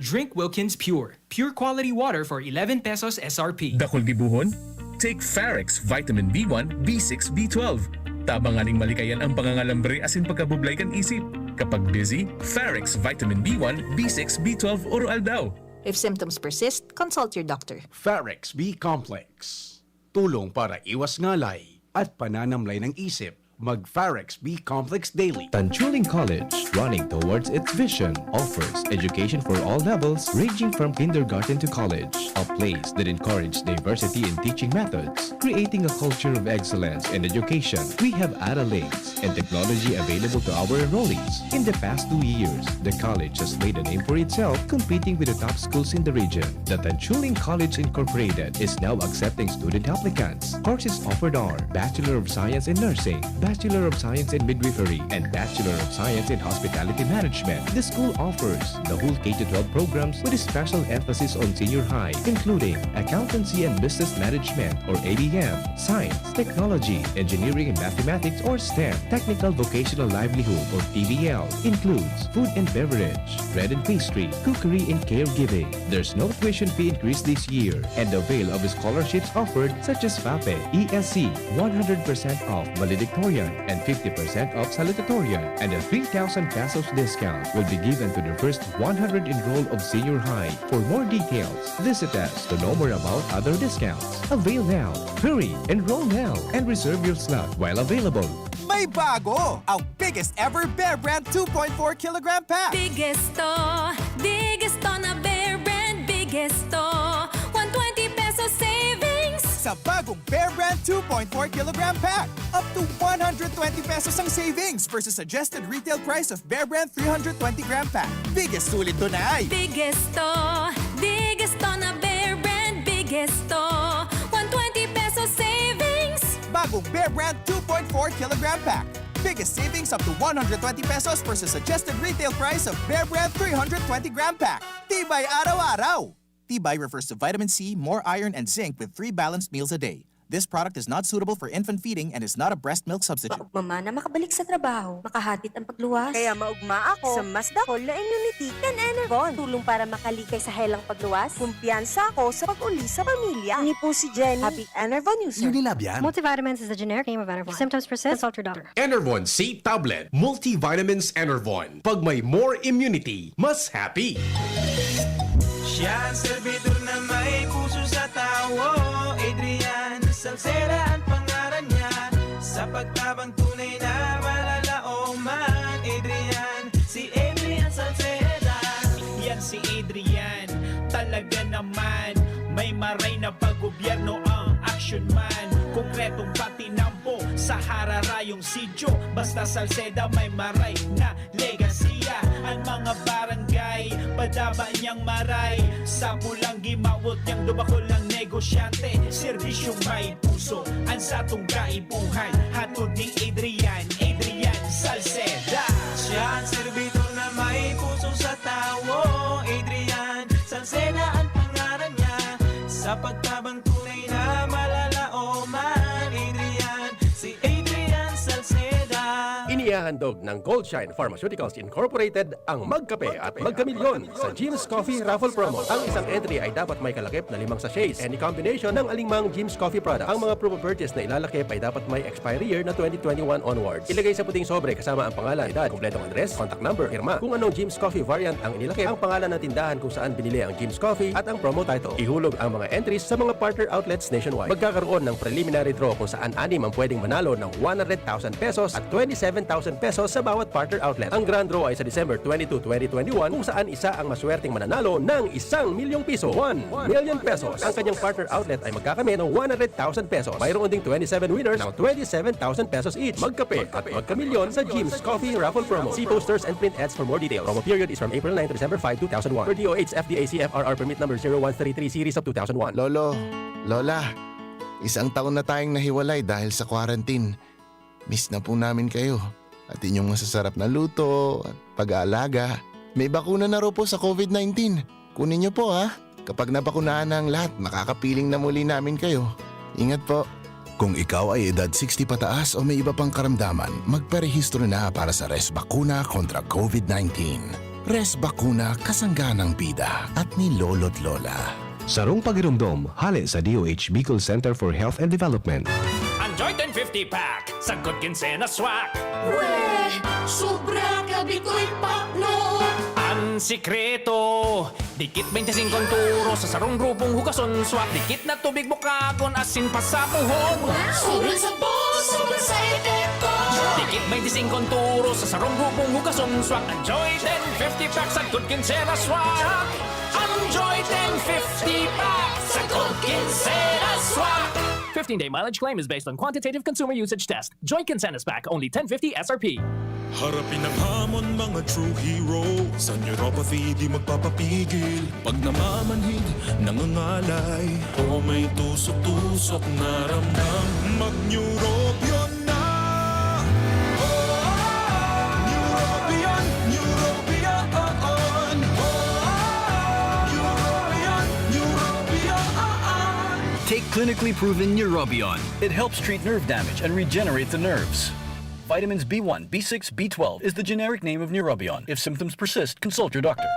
Drink Wilkins Pure. Pure quality water for eleven pesos S R P. Dakul gibohon? Take Farex Vitamin B one, B six, B twelve. Tabang nganing malikayan ang pangangalambre asin pagkabublay kan isip. Kapag busy, Farex Vitamin B one, B six, B twelve oro-aldaw. If symptoms persist, consult your doctor. Farex B Complex. Tulong para iwas ngalay at pananamlay ng isip. Mag-Pharex B Complex daily. Tanchuling College, running towards its vision, offers education for all levels, ranging from kindergarten to college. A place that encourages diversity in teaching methods, creating a culture of excellence in education. We have Ara Links and technology available to our enrollees. In the past two years, the college has made a name for itself, competing with the top schools in the region. The Tanchuling College Incorporated is now accepting student applicants. Courses offered are Bachelor of Science in Nursing, Bachelor of Science in Midwifery, and Bachelor of Science in Hospitality Management. The school offers the whole K to twelve programs with a special emphasis on senior high, including Accountancy and Business Management or A B M, Science, Technology, Engineering and Mathematics or STEM, Technical Vocational Livelihood or T V L, includes food and beverage, bread and pastry, cookery and caregiving. There's no tuition fee increase this year, and avail of scholarships offered such as FAPE, E S C, one hundred percent off valedictorian and fifty percent off salutatorian, and a three thousand pesos discount will be given to the first one hundred enrolled of senior high. For more details, visit us to know more about other discounts. Avail now. Hurry! Enroll now and reserve your slot while available. May bago! Ang biggest ever Bear Brand two point four kilogram pack! Biggest to, biggest to na Bear Brand, biggest to. One twenty pesos savings! Sa bagong Bear Brand two point four kilogram pack, up to one hundred twenty pesos ang savings versus suggested retail price of Bear Brand three hundred twenty gram pack. Biggest sulit to na ay! Biggest to, biggest to na Bear Brand, biggest to. One twenty pesos savings! Bagong Bear Brand two point four kilogram pack. Biggest savings up to one hundred twenty pesos versus suggested retail price of Bear Brand three hundred twenty gram pack. Tibay araw-araw! Tibay refers to vitamin C, more iron, and zinc with three balanced meals a day. This product is not suitable for infant feeding and is not a breast milk substitute. Maugma man na makabalik sa trabaho, makahatid ang pagluwas. Kaya maugma ako sa mas dakol na immunity kan Enervon. Tulong para makalikay sa helang pagluwas. Kumpiyansa ako sa pag-uli sa pamilya. Ini po si Jenny, happy Enervon user. Unilab yan. Multivitamins is a generic name of Enervon. If symptoms persist, consult your doctor. Enervon C Tablet, Multivitamins Enervon. Pag may more immunity, mas happy. Siya ang servidor na may puso sa tawo. Adrian Salceda ang pangalan niya. Sa pagtabang tunay na malalaoman, Adrian, si Adrian Salceda. Yan si Adrian, talaga naman. May maray na pag-gobyerno ang action man. Konkretong patinampo sa hararayong sityo. Basta Salceda may maray na legasiya. Ang mga barangay, padaba niyang maray. Sa pulang gimawot niyang dubakol ng negosyante. Serbisyong may puso, ang satong kaipuhan. Hatod ni Adrian, Adrian Salceda. Siya ang servidor na may puso sa tawo. Adrian Salceda ang pangalan niya. Sa pagtabang tunay na malalaoman, Adrian, si Adrian Salceda. Inihahandog ng Goldshine Pharmaceuticals Incorporated ang Magkape at Magkamilyon sa Jim's Coffee Raffle Promo. Ang isang entry ay dapat may kalakip na limang sachets, any combination ng alingmang Jim's Coffee product. Ang mga proof of purchase na ilalakip ay dapat may expiry year na twenty twenty-one onwards. Ilagay sa puting sobre kasama ang pangalan, edad, kompletong address, contact number, pirma. Kung anong Jim's Coffee variant ang inilakip, ang pangalan ng tindahan kung saan binili ang Jim's Coffee at ang promo title. Ihulog ang mga entries sa mga partner outlets nationwide. Magkakaroon ng preliminary draw kung saan anim ang pwedeng manalo ng one hundred thousand pesos at twenty-seven thousand pesos sa bawat partner outlet. Ang grand draw ay sa December twenty-two, twenty twenty-one, kung saan isa ang maswerteng mananalo ng isang milyong piso, one million pesos. Ang kanyang partner outlet ay magkakamit ng one hundred thousand pesos. Mayroon ding twenty-seven winners ng twenty-seven thousand pesos each. Magkape at magkamilyon sa Jim's Coffee Raffle Promo. See posters and print ads for more details. Promo period is from April nine to December five, two thousand one. Per D O H F D A C F R R Permit Number zero one three three Series of two thousand one. Lolo, Lola, isang taon na tayong nahiwalay dahil sa quarantine. Miss na po namin kayo. At inyong masasarap na luto at pag-aalaga. May bakuna na raw po sa covid nineteen. Kunin niyo po, ha? Kapag nabakunahan na ang lahat, makakapiling na muli namin kayo. Ingat po. Kung ikaw ay edad sixty pataas o may iba pang karamdaman, magparehistro na para sa Res Bakuna kontra covid nineteen. Res Bakuna, kasangga ng bida at ni Lolo't Lola. Sarong pagiromdom, hale sa D O H Bicol Center for Health and Development. Ang Joy ten fifty Pack, sagkod kinse na swak. Weh! Sobra ka bitoy pakno! Ang sikreto, dikit bente singko ang turo sa sarong grupong hugason swak. Dikit na tubig bukagon, asin pasapuhon. Sobra sa boss, sobra sa epekto. Konturo sa sarong gubong hugason swak. Ang Joy ten fifty pack sa Good Quincena swak. Ang Joy ten fifty pack sa Good Quincena swak. Fifteen-day mileage claim is based on quantitative consumer usage test. Joy Quincena's pack, only ten fifty S R P. Harapin ang hamon, mga true hero. Sa neuropathy, di magpapapigil. Pag namamanhid, nangangalay, o may tusok-tusok na ramdam, mag-Neurobion na! Oh, Neurobion, Neurobion, oh, oh. Neurobion, Neurobion. Take clinically proven Neurobion. It helps treat nerve damage and regenerate the nerves. Vitamins B one, B six, B twelve is the generic name of Neurobion. If symptoms persist, consult your doctor.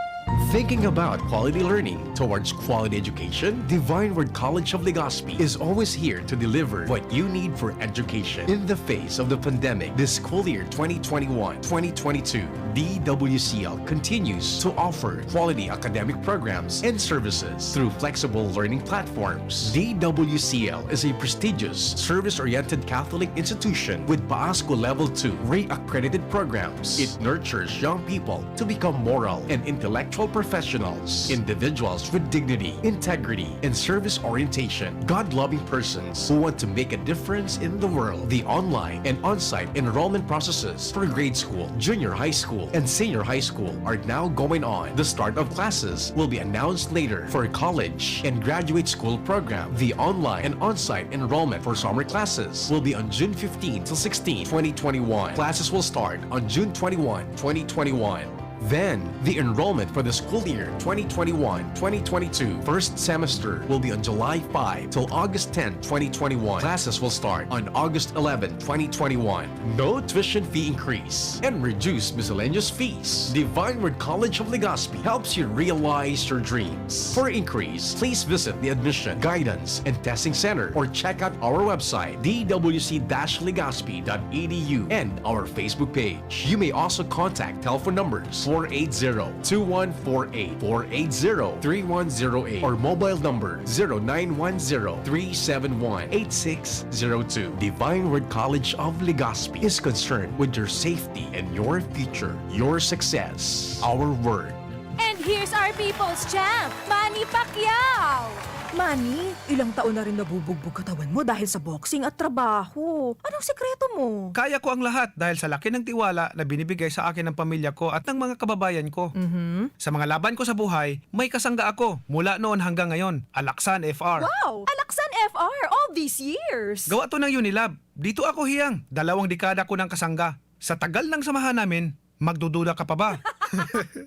Thinking about quality learning towards quality education? Divine Word College of Legazpi is always here to deliver what you need for education. In the face of the pandemic, this school year twenty twenty-one twenty twenty-two, D W C L continues to offer quality academic programs and services through flexible learning platforms. D W C L is a prestigious, service-oriented Catholic institution with PAASCU Level two REACC accredited programs. It nurtures young people to become moral and intellectual professionals, individuals with dignity, integrity, and service orientation, God-loving persons who want to make a difference in the world. The online and on-site enrollment processes for grade school, junior high school, and senior high school are now going on. The start of classes will be announced later. For college and graduate school program, the online and on-site enrollment for summer classes will be on June fifteen to sixteen, twenty twenty-one. Classes will start on June twenty-one, twenty twenty-one. Then, the enrollment for the school year twenty twenty-one twenty twenty-two first semester will be on July five till August ten, twenty twenty-one. Classes will start on August eleven, twenty twenty-one. No tuition fee increase and reduced miscellaneous fees. Divine Word College of Legazpi helps you realize your dreams. For inquiries, please visit the Admission, Guidance, and Testing Center or check out our website, D W C dash legazpi dot E D U, and our Facebook page. You may also contact telephone numbers four eight zero, two one four eight, four eight zero, three one zero eight, or mobile number zero nine one zero, three seven one, eight six zero two. Divine Word College of Legazpi is concerned with your safety and your future, your success. Our word. And here's our people's champ, Manny Pacquiao! Manny, ilang taon na rin nabubugbog katawan mo dahil sa boxing at trabaho. Anong sikreto mo? Kaya ko ang lahat dahil sa laki ng tiwala na binibigay sa akin ng pamilya ko at ng mga kababayan ko. Mhm. Sa mga laban ko sa buhay, may kasangga ako mula noon hanggang ngayon, Alaksan F R. Wow! Alaksan F R all these years! Gawa to ng Unilab. Dito ako hiyang, dalawang dekada ko ng kasangga. Sa tagal ng samahan namin, magdududa ka pa ba?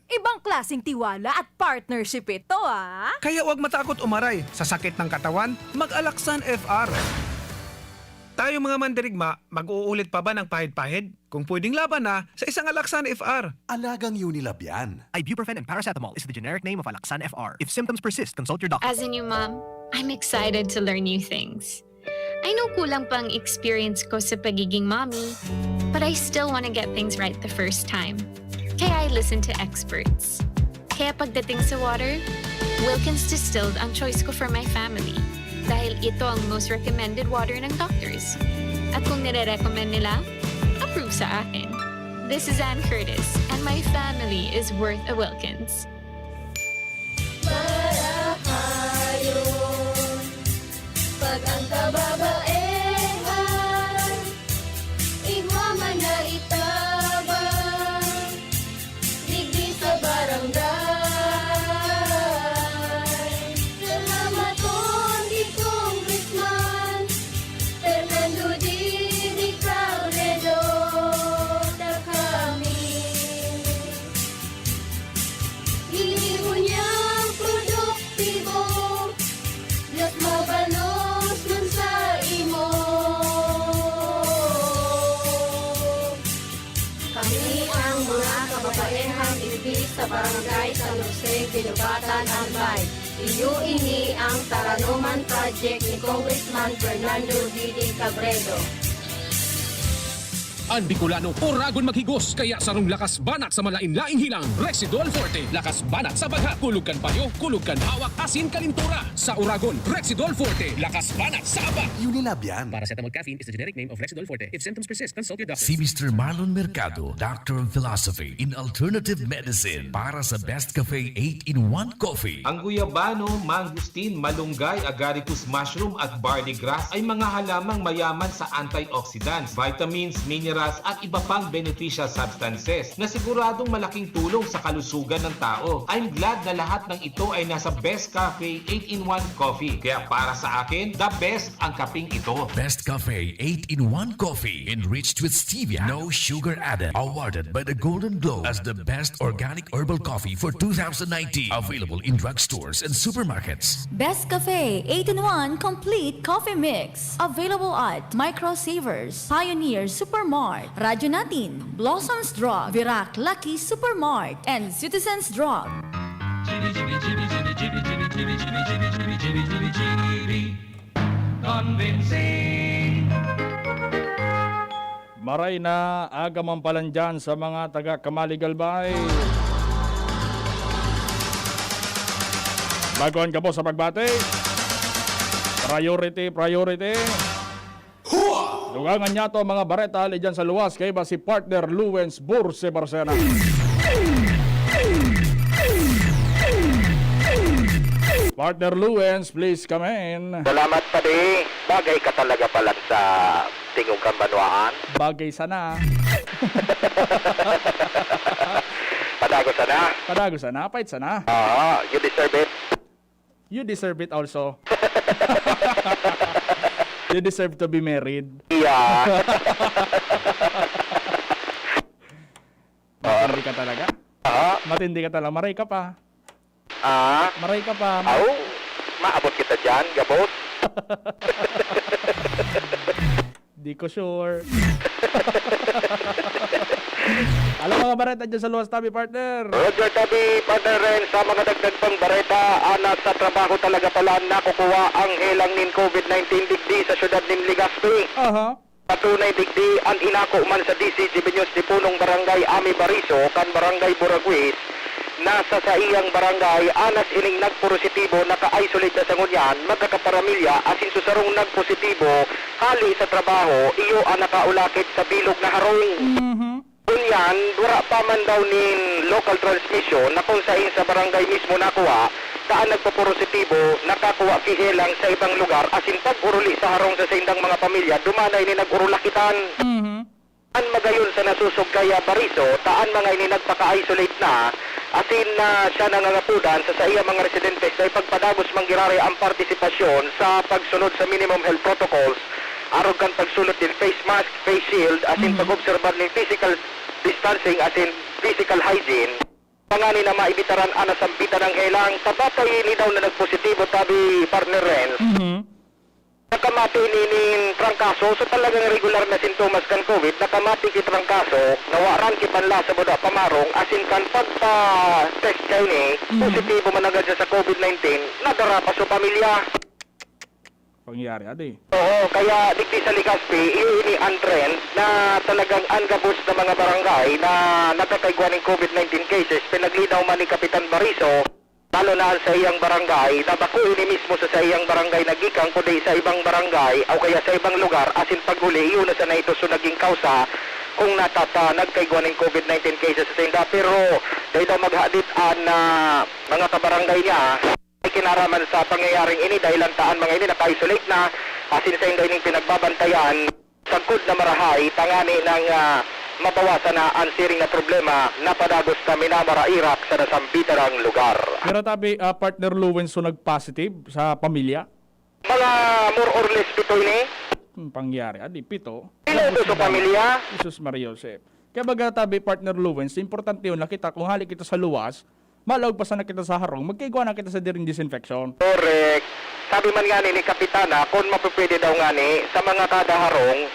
Ibang klaseng tiwala at partnership ito, ah! Kaya huwag matakot umaray sa sakit ng katawan, mag-Alaksan F R. Tayo mga mandirigma, mag-uulit pa ba ng pahid-pahid? Kung pwedeng laban na sa isang Alaksan F R. Alagang Unilab yan. Ibuprofen and paracetamol is the generic name of Alaxan F R. If symptoms persist, consult your doctor. As a new mom, I'm excited to learn new things. I know kulang pa ang experience ko sa pagiging mommy, but I still want to get things right the first time. Kaya I listen to experts. Kaya pagdating sa water, Wilkins Distilled ang choice ko for my family dahil ito ang most recommended water ng doctors. At kung nire-recommend nila, approve sa akin. This is Ann Curtis, and my family is worth a Wilkins. Marahayon, pag ang kababaehan, igwa man na itabang, digdi sa barangay. Salamaton ki Congressman Fernando Didi Cabredo, ta kami. Ini ngunyan produktibo, mas mabalos man sa imo. Kami ang mga kababaehang digdi sa Barangay San Jose, Guinobatan, Albay. Iyo ini ang Taranoman Project ni Congressman Fernando Didi Cabredo. An Bicolano, oragon maghigos, kaya sarong lakas banat sa malain-laing hilang, Rexidol Forte. Lakas banat sa bagha, kulog kan payo, kulog kan hawak, asin kalintura. Sa oragon, Rexidol Forte, lakas banat sa aba. Unilab yan. Paracetamol caffeine is the generic name of Rexidol Forte. If symptoms persist, consult your doctor. Si Mister Marlon Mercado, Doctor of Philosophy in Alternative Medicine, para sa Best Cafe eight-in-one Coffee. Ang guyabano, mangosteen, malunggay, agaricus mushroom at barley grass ay mga halamang mayaman sa antioxidants, vitamins, minerals at iba pang beneficial substances na siguradong malaking tulong sa kalusugan ng tao. I'm glad na lahat ng ito ay nasa Best Cafe eight-in-one Coffee. Kaya para sa akin, the best ang kaping ito. Best Cafe eight-in-one Coffee, enriched with stevia, no sugar added. Awarded by the Golden Globe as the best organic herbal coffee for two thousand nineteen. Available in drugstores and supermarkets. Best Cafe eight-in-one Complete Coffee Mix. Available at Micro Savers, Pioneer Supermart, Radyo Natin, Blossoms Drug, Virac Lucky Supermart, and Citizens Drug. Convincing. Maray na aga man palan dyan sa mga taga Kamali Galbay. Bago an gabos sa pagbati, priority, priority. Dugangan niyato ang mga bareta hali dyan sa luwas, kaiba si Partner Luwens Burse Barcena. Partner Luwens, please come in. Salamat, padi. Bagay ka talaga palan sa tingog kan banwaan. Bagay sana. Padago sana. Padago sana, pait sana. Oo, you deserve it. You deserve it also. You deserve to be married. Yeah. Matindi ka talaga. Ah? Matindi ka talaga. Maray ka pa. Ah? Maray ka pa. Aw, maabot kita dyan, gabos. Di ko sure. Alam, mga bareta dyan sa luwas tabi, partner. Roger tabi, partner Ren, sa mga dagdag pang bareta, ana sa trabaho talaga pala nakukuha ang helang nin covid nineteen digdi sa syudad nin Legazpi. Aha. Patunay digdi, an inako man sa D C G B News ni punong barangay Ami Bariso kan barangay Buraguis, na sa saiyang barangay, anas ining nagporositibo naka-isolate na sa ngunyan, magkakaparamilya, asin sa sarong nagpositibo hali sa trabaho, iyo an nakaulakit sa bilog na harong. Mhm. Ngunyan, wara pa man daw nin local transmission na kung sain sa barangay mismo nakuha, ta an nagpoporositibo nakakuha ki helang sa ibang lugar asin pag-oruli sa harong sa saindang mga pamilya, duman na ini nag-orulakitan. Mhm. An magayon sa nasusog kaya Bariso, ta an mga ini nagpaka-isolate na, asin na siya nangangapodan sa saiyang mga residentes na ipagpadagos man giraray ang partisipasyon sa pagsunod sa minimum health protocols, arog kan pagsulot nin face mask, face shield, asin Mhm. pag-obserbar nin physical distancing asin physical hygiene, tanganing maibitaran an nasambitan nang helang. Sa batay ini daw na nagpositibo, tabi, partner Renz, Mhm. nakamati ini nin trangkaso. So, talagang regular na sintomas kan covid, nakamati ki trangkaso, nawaran ki panlasa, buda pamarong, asin kan pagpa-test kaini, Mhm. positibo man agad siya sa covid nineteen, nadara pa sa pamilya. Pangyayari, adi. Oo, kaya digdi sa Legazpi, iyo ini an trend na talagang an gabos na mga barangay na nagkakaigwa nin covid nineteen cases, pinaglinaw man ni Kapitan Bariso, lalo na an saiyang barangay, na bako ini mismo sa saiyang barangay nagikan, kundi sa ibang barangay o kaya sa ibang lugar, asin pag-uli, iyo na sana ito so naging kausa kung natata nagkaigwa nin covid nineteen cases sa sainda. Pero dai daw maghadit an, ah, mga kabarangay niya. May kinaraman sa pangyayaring ini dahil an taan mga ini naka-isolate na, asin sainda ining pinagbabantayan sagkod na marahay tangani nang, ah, mabawasan na an siring na problema na padagos na minamarahirak sa nasambitan na lugar. Pero tabi, ah, partner Lewin, so nag-positive sa pamilya? Mga more or less pito ini. Hmm, pangyari, adi, pito. Pito sa pamilya? Jesus Maria Joseph. Kaya baga tabi, partner Lewin, importante yun, nakita kung hali kita sa luwas, malaog pa sana kita sa harong, magkaigwa na kita sa diring disinfection. Correct. Sabi man nga ni Kapitana, kung mapipwede daw nga ni, sa mga kada harong,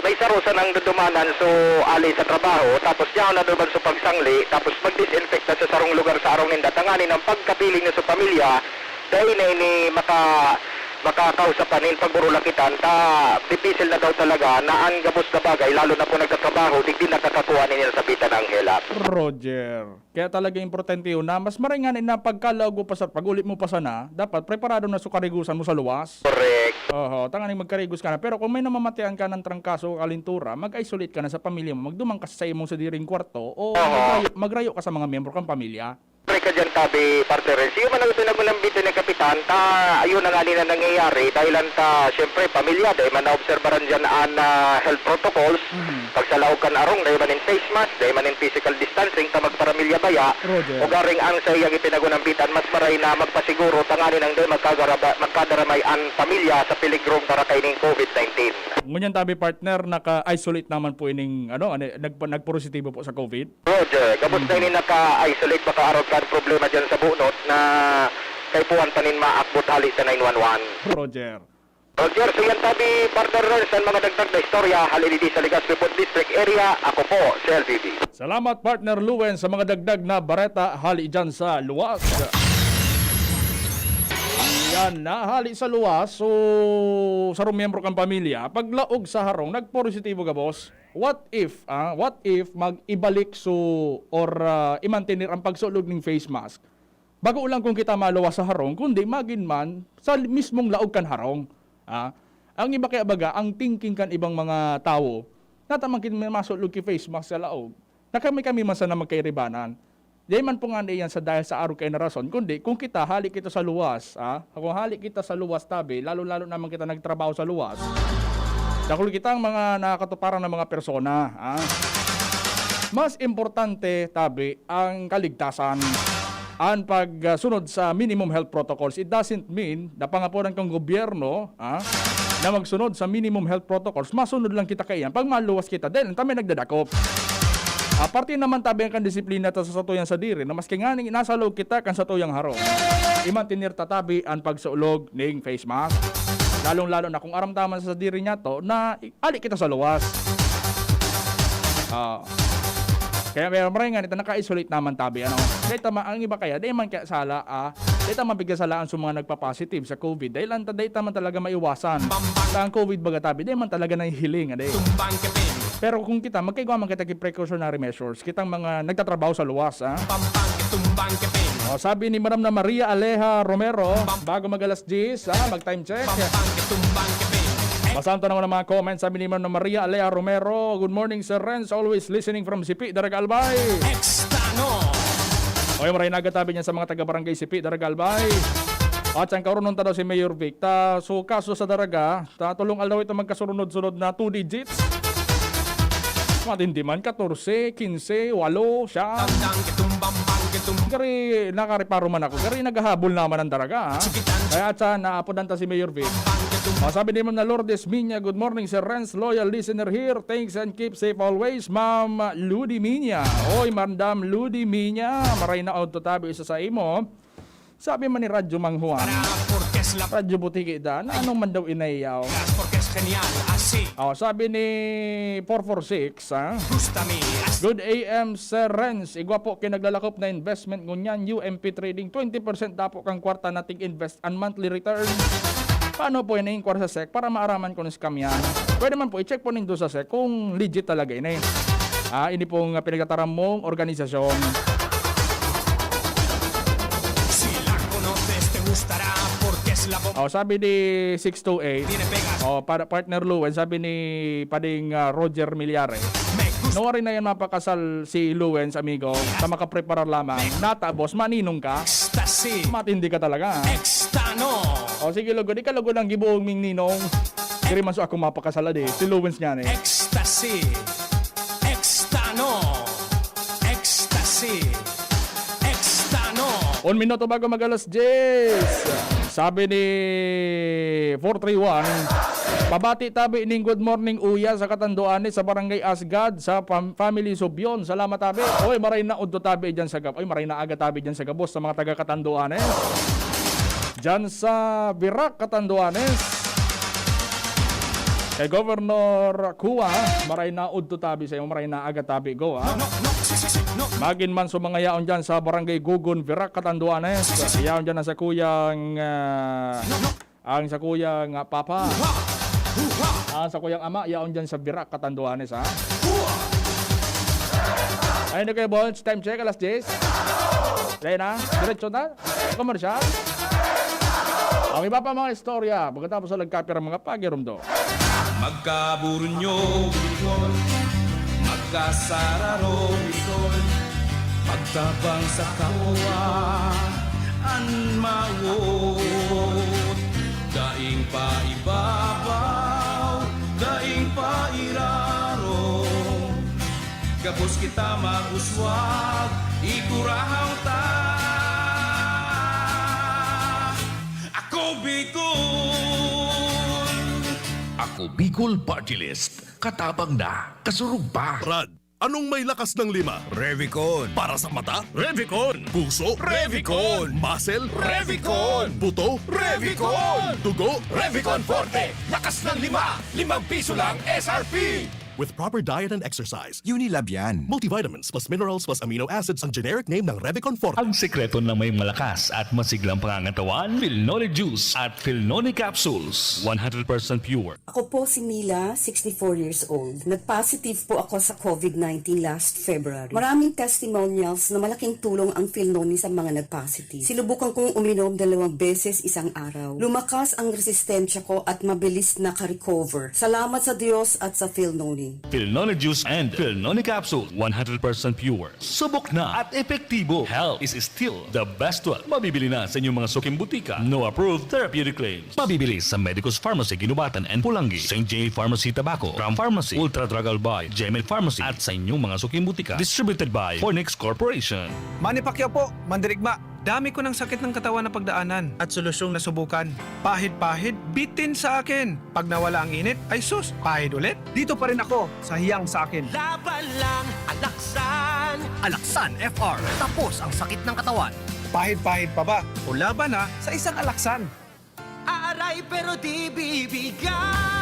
may saro sanang dudumanan so ali sa trabaho, tapos yaon na duman so pagsangli, tapos mag-disinfect na sa sarong lugar sa harong ninda. Tanganing pagkapiling na sa pamilya, dahil na ini maka makakausapan nin pagburulakitan, ta dipisil na daw talaga na an gabos na bagay, lalo na po nagtatrabaho, digdi nakakakua nin sabitan na ang helak. Roger. Kaya talaga importante yun na mas maray ngani na pagkalaog mo pa sa, pag-uli mo pa sana, dapat preparado na so karigusan mo sa luwas. Correct. Oho, tanganing magkarigos ka na. Pero kung may namamatian ka ng trangkaso o kalintura, mag-isolate ka na sa pamilya mo, magduman ka sa imong sadiring kwarto o Oho. magrayo, magrayo ka sa mga miyembro kang pamilya. Pre ka dyan, tabi, partner. Siya man ang pinagunambitan ng kapitan, ta, ayun na nga ni na nangyayari, dahil ang ta, siyempre, pamilya, dahil man naobserbaran dyan ang, ah, health protocols, Mhm. pag sa laog kan arong, dahil man in face mask, dahil man in physical distancing, ta magparamilya baya, Roger. Ugaring ang sa iyang ipinagunambitan, mas maray na magpasiguro, tanganing dahil magkagaraba-, magkadaramay ang pamilya sa peligrong tarakay ning covid nineteen. Ngunyan tabi, partner, naka-isolate naman po ining, ano, ano, nagpa-, nagpositibo po sa covid? Roger, gabos na ini naka-isolate, baka arog kan problema dyan sa bunot na kaipuhan pa nin maakbot hali sa nine one one. Roger. Roger, so yan tabi, partner Ron, sa mga dagdag na istorya, hali didi sa Legazpi Food District area, ako po, si L B B. Salamat, partner Luen, sa mga dagdag na bareta hali dyan sa luwas. Yan, na hali sa luwas, so, sarong miyembro kan pamilya, paglaog sa harong, nagpositibo gabos. What if, ah, what if mag-ibalik so or, ah, i-mantener ang pagsulog ning face mask? Bako lang kung kita maluwas sa harong, kundi magin man sa mismong laog kan harong. Ah, ang iba kaya baga, ang thinking kan ibang mga tawo, nataman kin masulog ki face mask sa laog, na kami-kami man sana magkairibanan. Dai man po ngani iyan sa dahil sa arog kayo na rason, kundi kung kita, hali kita sa luwas, ah, kung hali kita sa luwas, tabi, lalo-lalo naman kita nagtrabaho sa luwas, dakul kitang mga nakakatuparan na mga persona, ah. Mas importante, tabi, ang kaligtasan. Ang pagsunod sa minimum health protocols, it doesn't mean na pangapodan kang gobyerno, ah, na magsunod sa minimum health protocols, masunod lang kita kaiyan pag maluwas kita, dahil ang tamay nagdadakop. Ah, parte naman tabi ang kan disiplina ta sa satuyang sadiri na maski ngani nasa laog kita kan satuyang harong, i-mantener ta tabi an pagsulog ning face mask. Lalong-lalo na kung aram ta man sa sadiri niyato na i-, ali kita sa luwas. Ah. Kaya may maray nga nito, naka-isolate naman tabi, ano. Dahil tama, ang iba kaya, dahil man kaya sala, ah, dahil tama bigla salaan sa mga nagpa-positive sa covid. Dahil ang, dahil tama talaga maiwasan. Sa ang covid baga tabi, dahil man talaga nahihiling, ano eh. Pero kung kita, magkaigwa man kita ki precautionary measures, kitang mga nagtatrabaho sa luwas, ah. O, sabi ni Madam na Maria Aleja Romero, bago mag alas diyes, ah, mag-time check. Basahan ta naman ang mga comments. Sabi ni Madam na Maria Aleja Romero, "Good morning, Sir Renz. Always listening from Sipi, Daraga, Albay." Extano. Oy, maray na aga tabi niyan sa mga taga-barangay Sipi, Daraga, Albay. At siyang kaurunon ta daw si Mayor Vic. Ta, so, kaso sa Daraga, ta, tulong aldaw ito magkasurunod-sunod na two digits. Matindi man, katorse, kinse, walo, siya. Gari, nakareparo man ako. Gari, naghahabol naman ang Daraga, ha? Kaya sa naapodan ta si Mayor Vic. O, sabi ni Ma'am na Lourdes Minya, "Good morning, Sir Renz. Loyal listener here. Thanks and keep safe always, Ma'am Ludi Minya." Oy, Madam Ludi Minya, maray na odto tabi isa sa imo. Sabi man ni Radyo Mang Juan, Radyo Butiki dan, anong man daw inayaw? Oh, sabi ni four four six, ha? Good A M, Sir Renz. Igwa po kinaglalakop na investment ngunyan, U M P Trading. Twenty percent dapo kang kwarta nating invest and monthly return. Paano po ini inquire sa sec para maaraman kung scam yan? Pwede man po, i-check po nindo sa sec kung legit talaga ini. Ah, ini pong, ah, pinagtataram mong organisasyon. Oh, sabi ni six two eight. Oh, para partner Luen, sabi ni Pading, ah, Roger Millares. Nuwari na yan mapakasal si Luen sa amigo. Sa makapreparar lamang. Nata, boss, maninong ka? Matindi ka talaga, ah. Extano. O, sige, lugod. Ika, lugod ang gibuong ming ninong. Diri man so ako mapakasala, di. Si Lowens niya, ni. Ecstasy. Extano. Ecstasy. Extano. Un minuto bago mag alas diyes. Sabi ni four three one, "Pabati tabi ning good morning, Uya, sa Katanduanes, sa Barangay Asgad, sa pam-, family Subion. Salamat tabi." Oy, maray na udto tabi dyan sa gab-, oy, maray na aga tabi dyan sa gabos sa mga taga Katanduanes. Diyan sa Virac, Catanduanes. Kay Governor Cua, maray na udto tabi sa iyo, maray na aga tabi, Go, ah. Magin man sa mga yaon dyan sa Barangay Gugon, Virac, Catanduanes. Yaon dyan na sa kuyang, ah, Ang sakuyang, ah, papa. Ang sakuyang ama, yaon dyan sa Virac, Catanduanes, ha? Ayun na kayo, Bonds. Time check, alas diyes. Dahil na, diretso na. Komersyal. Ang iba pa mga istorya, pagkatapos sa nagkapirang mga pagirumdo. Magkaburunyo, Bicol. Magkasararo, Bicol. Magtabang sa kapwa, an mawot. Daing paibabaw, daing pairarom. Gabos kita mag-uswag, igurahaw ta. Ako Bicol! Ako Bicol Party List. Katabang na, kasurog pa. Brad, anong may lakas ng lima? Revicon. Para sa mata? Revicon. Puso? Revicon. Muscle? Revicon. Buto? Revicon. Dugo? Revicon Forte. Lakas ng lima. Limang piso lang S R P. With proper diet and exercise. Unilabian. Multivitamins plus minerals plus amino acids ang generic name ng Revicon Forte. Ang sikreto ng may malakas at masiglang pangangatawan, Filnoni Juice at Filnoni Capsules. One hundred percent pure. Ako po si Mila, sixty-four years old. Nag-positive po ako sa covid nineteen last February. Maraming testimonials na malaking tulong ang Filnoni sa mga nag-positive. Sinubukan kong uminom dalawang beses isang araw. Lumakas ang resistensya ko at mabilis naka-recover. Salamat sa Diyos at sa Filnoni. Filnoni Juice and Filnoni Capsule, one hundred percent pure. Subok na at epektibo. Health is still the best wealth. Mabibili na sa inyong mga suking butika. No approved therapeutic claims. Mabibili sa Medicus Pharmacy, Guinobatan and Pulangi, Saint J Pharmacy, Tabaco, Ram Pharmacy, Ultra Drug Albay, Gemed Pharmacy, at sa inyong mga suking butika. Distributed by Fornix Corporation. Manny Pacquiao po, mandirigma. Dami ko ng sakit ng katawan na pagdaanan at solusyong nasubukan. Pahid-pahid, bitin sa akin. Pag nawala ang init, ay sus, pahid ulit. Dito pa rin ako sa hiyang sa akin. Laban lang, Alaksan! Alaksan F R. Tapos ang sakit ng katawan. Pahid-pahid pa ba? O laban na sa isang Alaksan. Aaray pero di bibigay.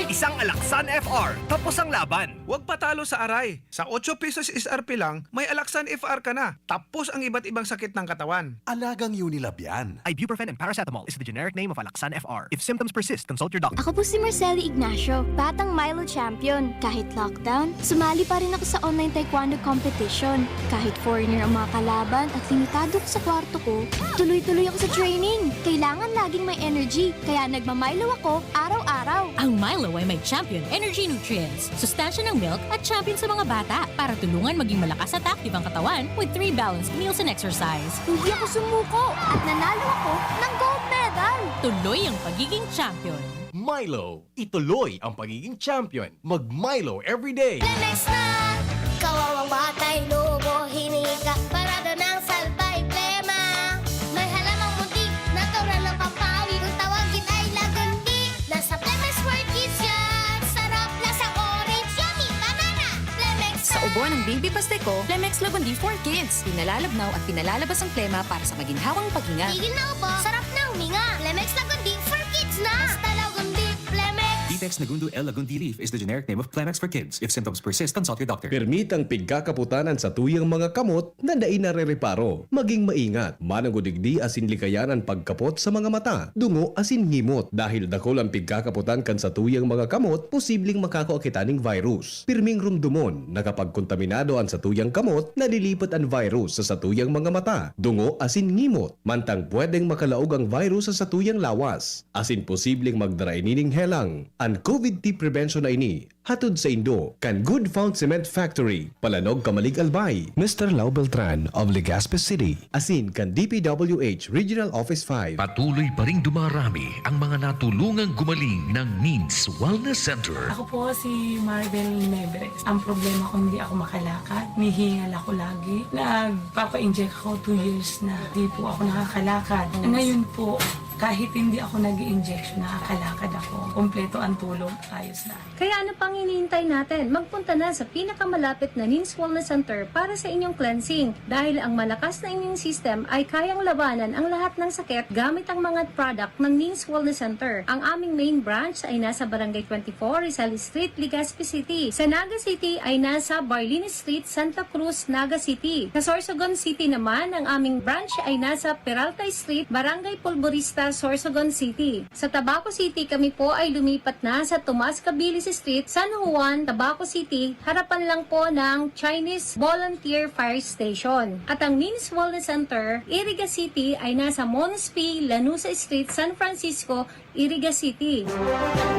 Isang Alaksan F R. Tapos ang laban. Huwag patalo sa aray. Sa otso pesos S R P lang, may Alaksan F R ka na. Tapos ang iba't ibang sakit ng katawan. Alagang Unilab yan. Ibuprofen and paracetamol is the generic name of Alaksan F R. If symptoms persist, consult your doctor. Ako po si Marceli Ignacio, batang Milo champion. Kahit lockdown, sumali pa rin ako sa online taekwondo competition. Kahit foreigner ang mga kalaban at limitado ko sa kwarto ko, tuloy-tuloy ako sa training. Kailangan laging may energy, kaya nagma-Milo ako araw-araw. Ang Milo ay may Champion Energy Nutrients, sustansya ng milk at champion sa mga bata para tulungan maging malakas at active ang katawan with three balanced meals and exercise. Hindi ako sumuko at nanalo ako ng gold medal. Tuloy ang pagiging champion. Milo, ituloy ang pagiging champion. Mag Milo everyday. Lemex na! Kawawang batay, lubo, hininga, parada ng salbay, plema. May halamang muntik, natural na pampawi. Kung tawagin ay lagundi, nasa Lemex for Kids yan. Sarap, lasang orange, yummy, banana. Lemex Sa na! Ubo ng baby pasteko, Lemex Lagundi for Kids. Pinalalabnaw at pinalalabas ang plema para sa maginhawang paghinga. Tigil na ubo, sarap na huminga. Lemex Lagundi for Kids na! Basta Lagundi, Lemex! Vitex Nagundo L Lagundi Leaf is the generic name of Clemex for Kids. If symptoms persist, consult your doctor. Permitang pigkakaputan an satuyang mga kamot na dai narereparo. Maging maingat, manongod digdi asin likayan an pagkapot sa mga mata, dungo asin ngimot. Dahil dakul an pigkakaputan kan satuyang mga kamot, posibleng makakua kita ning virus. Pirming rumdomon na kapag kontaminado an satuyang kamot, nalilipat an virus sa satuyang mga mata, dungo asin ngimot. Mantang pwedeng makalaog ang virus sa satuyang lawas, asin posibleng magdara ini ning helang. An covid T prevention na ini, hatod saindo kan Good Found Cement Factory, Palanog, Camalig, Albay. Mister Lau Beltran of Legazpi City. Asin kan D P W H Regional Office five. Patuloy pa ring dumarami ang mga natulungang gumaling ng Nins Wellness Center. Ako po si Marvel Mebres. Ang problema ko, hindi ako makalakad. Nihingal ako lagi. Nagpapa-inject ako two years na. Di po ako nakakalakad. Ngayon po, kahit hindi ako nag-i-injection, nakakalakad ako. Kompleto ang tulog, ayos na. Kaya ano pang hinihintay natin? Magpunta na sa pinakamalapit na Nins Wellness Center para sa inyong cleansing. Dahil ang malakas na immune system ay kayang labanan ang lahat ng sakit gamit ang mga product ng Nins Wellness Center. Ang aming main branch ay nasa Barangay twenty-four, Rizal Street, Legazpi City. Sa Naga City ay nasa Barlini Street, Santa Cruz, Naga City. Sa Sorsogon City naman, ang aming branch ay nasa Peralta Street, Barangay Polvorista, Sorsogon City. Sa Tabaco City, kami po ay lumipat na sa Tomas Cabilis Street, San Juan, Tabaco City, harapan lang po ng Chinese Volunteer Fire Station. At ang Means Wellness Center, Iriga City, ay nasa Mons P. Lanuza Street, San Francisco, Iriga City.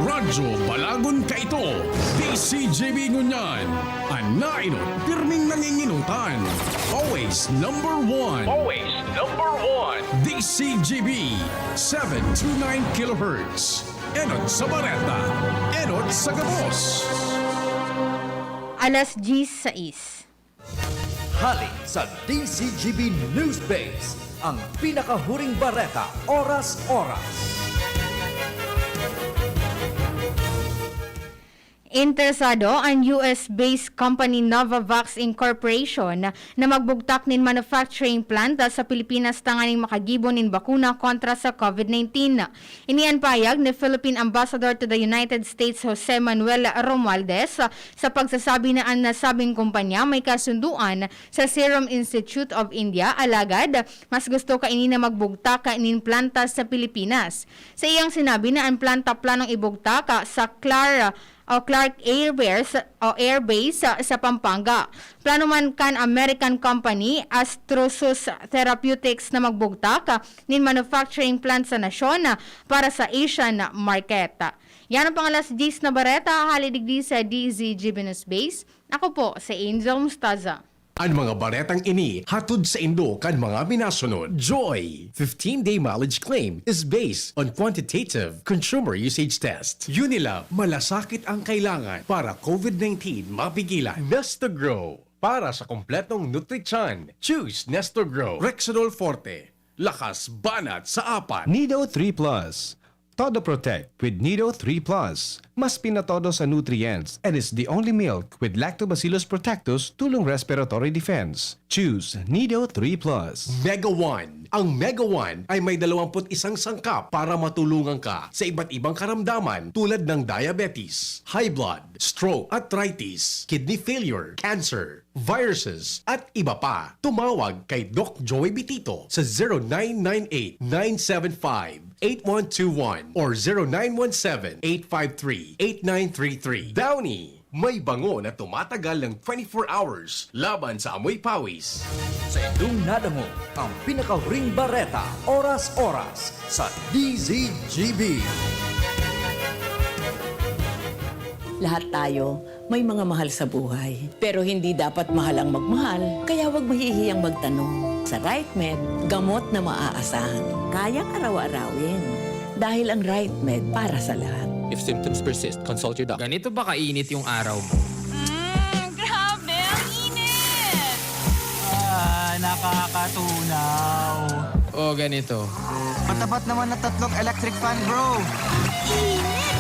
Radyo Balagon Kaito, D C G B Ngunyan. An nainot, pirming nanginginutan. Always number one. Always number one. D C G B, seven two nine kilohertz. Enot sa Bareta, enot sa gabos. Alas diyes sais. Hali sa D C G B News Base, ang pinakahuring bareta oras-oras. Interesado an U S-based company Novavax Incorporation na magbugtak nin manufacturing plant sa Pilipinas tanganing makagibo nin bakuna kontra sa COVID nineteen. Ini an pahayag ni Philippine Ambassador to the United States Jose Manuel Romualdez sa pagsasabi na an nasabing kumpanya may kasunduan sa Serum Institute of India, alagad mas gusto kaini na magbugtak nin planta sa Pilipinas. Sa iyang sinabi na an planta planong ibugtak sa Clar o Clark Air Base, o Air Base sa, sa Pampanga. Plano man kan American company Astrosus Therapeutics na magbugtak nin manufacturing plant sa nasyon para sa Asian market. Yan ang pangalas diyes na bareta, hali digdi sa D Z G Venus Base. Ako po si Angel Mustaza. An mga baretang ini hatod saindo kan mga minasunod. Joy, fifteen-day mileage claim is based on quantitative consumer usage test. Unilab, malasakit ang kailangan para COVID nineteen mapigilan. Nestogrow, para sa kompletong nutrisyon. Choose Nestogrow. Rexidol Forte, lakas banat sa apat. Nido three plus. Todo Protect with Nido three plus. Mas pinatodo sa nutrients and is the only milk with Lactobacillus protectus tulong respiratory defense. Choose Nido three plus. Mega One. Ang Mega One ay may dalawampu't isang sangkap para matulungan ka sa iba't ibang karamdaman tulad ng diabetes, high blood, stroke, arthritis, kidney failure, cancer, viruses, at iba pa. Tumawag kay Doc Joey Bitito sa zero nine nine eight, nine seven five, eight one two one or zero nine one seven, eight five three, eight nine three three. Downy, may bango na tumatagal ng twenty-four hours laban sa amoy pawis. Sa indong nadangog ang pinakahuring bareta, oras-oras sa D Z G B. Lahat tayo may mga mahal sa buhay. Pero hindi dapat mahal ang magmahal, kaya huwag mahihiyang magtanong. Sa RightMed, gamot na maaasahan. Kayang araw-arawin. Dahil ang RightMed para sa lahat. If symptoms persist, consult your doctor. Ganito ba kainit yung araw mo? Mm, grabe! Ang init! Ah, nakakatunaw. O ganito. Matapat naman na tatlong electric fan, bro. Init!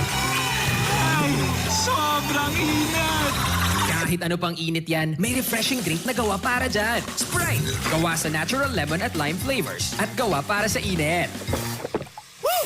Ay, sobrang init! Kahit ano pang init yan, may refreshing drink na gawa para dyan. Sprite! Gawa sa natural lemon at lime flavors at gawa para sa init. Woo!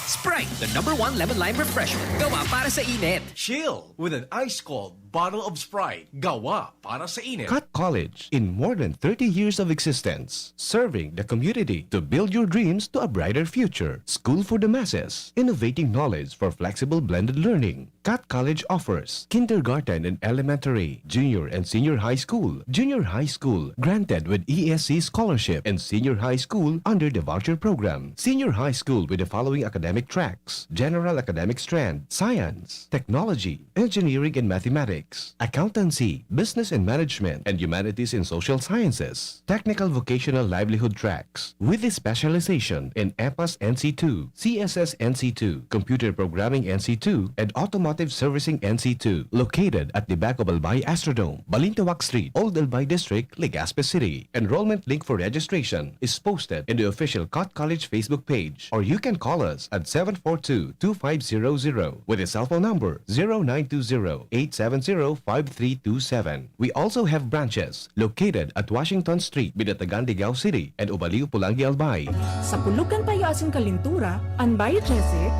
Sprite, the number one lemon lime refresher. Gawa para sa init. Chill with an ice cold bottle of Sprite. Gawa para sa init. Cut College. In more than thirty years of existence, serving the community to build your dreams to a brighter future. School for the masses, innovating knowledge for flexible blended learning. Cut College offers kindergarten and elementary, junior and senior high school, junior high school granted with E S C scholarship, and senior high school under the voucher program. Senior high school with the following academic tracks: general academic strand, science, technology, engineering and mathematics, accountancy, business and management, and humanities and social sciences. Technical vocational livelihood tracks with a specialization in EPAS N C two, C S S N C two, Computer Programming N C two, and Automotive Servicing N C two, located at the back of Albay Astrodome, Balintawak Street, Old Albay District, Legazpi City. Enrollment link for registration is posted in the official Cut College Facebook page, or you can call us at seven four two, two five zero zero with a cell phone number zero nine two zero, eight seven zero, five three two seven. We also have branches located at Washington Street, Binatagan, Ligao City, and Ubaliw, Pulangi, Albay. Sa pulog kan payo asin kalintura, an Bio Jessic,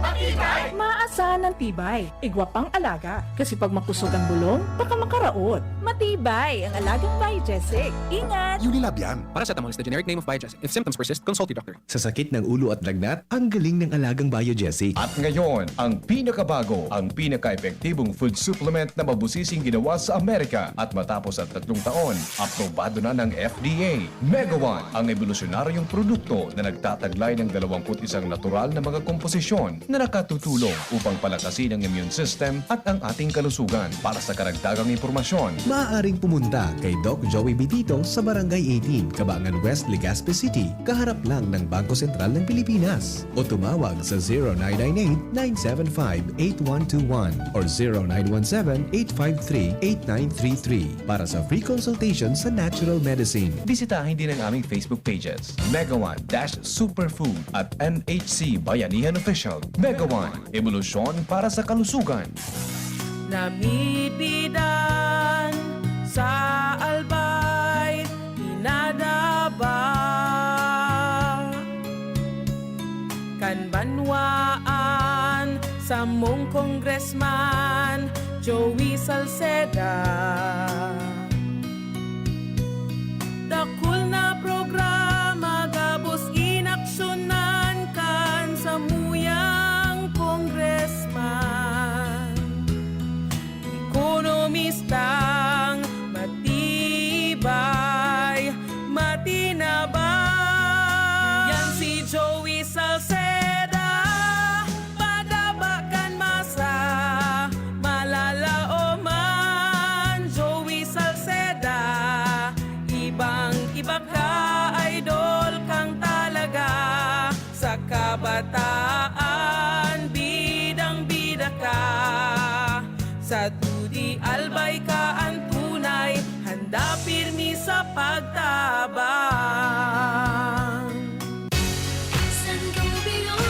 maas Saan ang tibay? Igwa pang alaga. Kasi pag makusog ang bulong, baka makaraot. Matibay ang alagang Biogesic. Ingat! Unilab yan. Paracetamol is the generic name of Biogesic. If symptoms persist, consult your doctor. Sa sakit ng ulo at lagnat, ang galing ng alagang Biogesic. At ngayon, ang pinakabago, ang pinaka-epektibong food supplement na mabusising ginawa sa Amerika at matapos ang tatlong taon, aprobado na ng F D A. Mega One, ang ebolusyonaryong produkto na nagtataglay ng dalawamput isang natural na mga komposisyon na nakatutulong upang palakasin ang immune system at ang ating kalusugan. Para sa karagdagang impormasyon, Maaaring pumunta kay Doc Joey Bitito sa Barangay eighteen, Cabangan West, Legazpi City, kaharap lang ng Bangko Sentral ng Pilipinas. O tumawag sa zero nine nine eight, nine seven five, eight one two one or zero nine one seven, eight five three, eight nine three three para sa free consultation sa natural medicine. Bisitahin din ang aming Facebook pages, Mega One dash Superfood at M H C Bayanihan Official. Mega One, ebolusyon para sa kalusugan. Namipidan sa Albay, inadaba kan banwaan samong Congressman Joey Salceda. Dakul na programa gabos inaksyonan kan samuyang congressman. Ekonomistang matibay, matinabang. Yan si Joey Salceda, padaba kan masa, malalaoman. Joey Salceda, ibang-iba ka, idol kang talaga. Sa kabataan, bidang-bida ka. Sa dudi, Albay ka an tunay, handa pirmi sa pagtabang. Sangobion,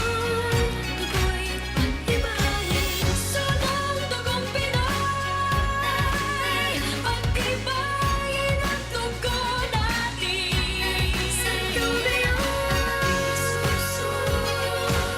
tukoy, pagtibayin, sunang dugong Pinoy. Pagtibayin ang dugo natin. Sangobion,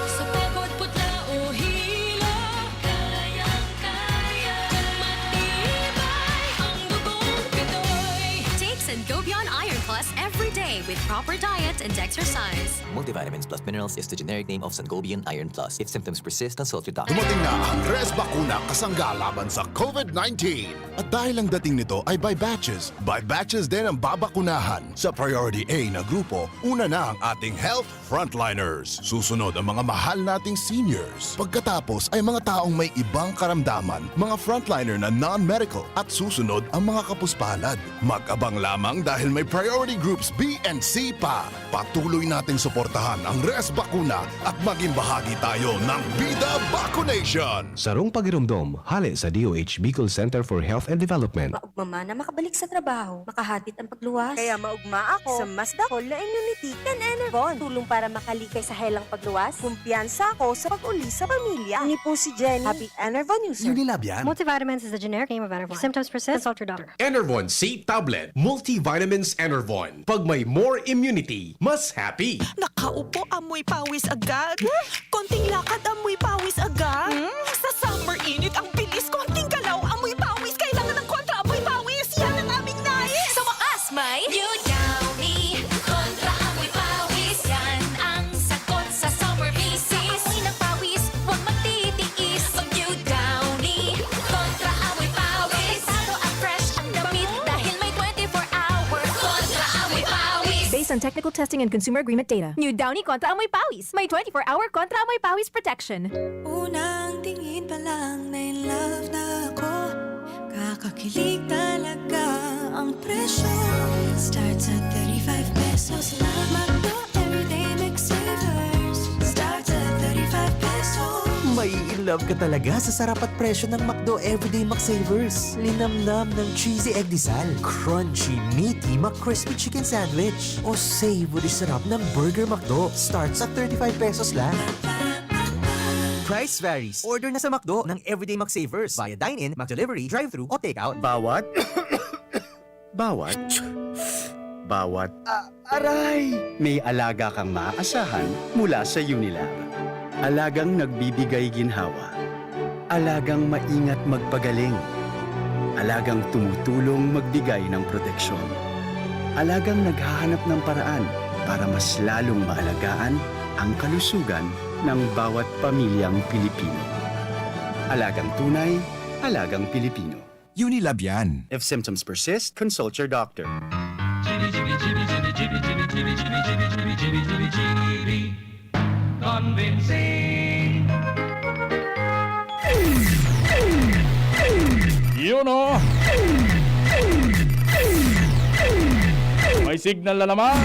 sa pagod, putla o hilo, kayang-kaya. Matibay ang dugong Pinoy. Take Sangobion Iron Plus every day with proper diet and exercise. Multivitamins plus minerals is the generic name of Sangobion Iron Plus. If symptoms persist, consult your doctor. Dumating na ang Res Bakuna kasangga laban sa COVID nineteen. At dahil ang dating nito ay by batches, by batches din ang babakunahan. Sa Priority A na grupo, una na ang ating health frontliners. Susunod ang mga mahal nating seniors. Pagkatapos ay mga taong may ibang karamdaman, mga frontliner na non-medical, at susunod ang mga kapuspalad. Mag-abang lamang dahil may priority groups B and C pa. Patuloy nating suportahan ang Res Bakuna at maging bahagi tayo ng Bida Vacunation! Sarong pagiromdom, hale sa D O H Bicol Center for Health and Development. Maugma man na makabalik sa trabaho, makahatid ang pagluwas. Kaya maugma ako sa mas dakol na immunity kan Enervon. Tulong para makalikay sa helang pagluwas. Kumpiyansa ako sa pag-uli sa pamilya. Ini po si Jenny. Happy Enervon user. Unilab yan. Multivitamins is the generic name of Enervon. If symptoms persist, consult your doctor. Enervon C Tablet, Multivitamins Enervon. Pag may more immunity, mas happy. Nakaupo, amoy pawis agad. Konting lakad, amoy pawis agad. Sa summer init, ang bilis. Konting galaw, amoy pawis. Kailangan ng kontra amoy pawis. Yan ang aming nais. Sa wakas, may New Downy Kontra Amoy Pawis. Yan ang sagot sa summer misis. Sa amoy ng pawis, huwag magtitiis. Mag New Downy Kontra Amoy Pawis. Delikado at fresh ang damit dahil may twenty-four hour Kontra Amoy Pawis. Based on technical testing and consumer agreement data. New Downy Kontra Amoy Pawis. May twenty-four hour Kontra Amoy Pawis protection. Unang tingin pa lang na in love na ako. Kakakilig talaga ang presyo. Starts at thirty-five pesos lang. McDo Everyday McSavers. Starts at thirty-five pesos. May in love ka talaga sa sarap at presyo ng McDo Everyday McSavers. Linamnam ng cheesy egg disal, crunchy, meaty McCrispy chicken sandwich, o savory sarap ng Burger McDo. Starts at thirty-five pesos lang. Price varies. Order na sa McDo ng Everyday McSavers via dine-in, McDelivery, drive-thru, o takeout. Bawat Bawat, bawat, ah, aray! May alaga kang maaasahan mula sa Unilab. Alagang nagbibigay ginhawa. Alagang maingat magpagaling. Alagang tumutulong magbigay ng proteksyon. Alagang naghahanap ng paraan para mas lalong maalagaan ang kalusugan ng bawat pamilyang Pilipino. Alagang tunay, alagang Pilipino. Unilab yan. If symptoms persist, consult your doctor. Convincing. Yun, oh. May signal na naman.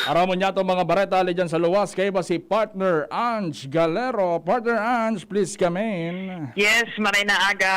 Aram mo niya itong mga bareta ali dyan sa luwas, kaiba si Partner Ange Galero. Partner Ange, please come in. Yes, maray na aga,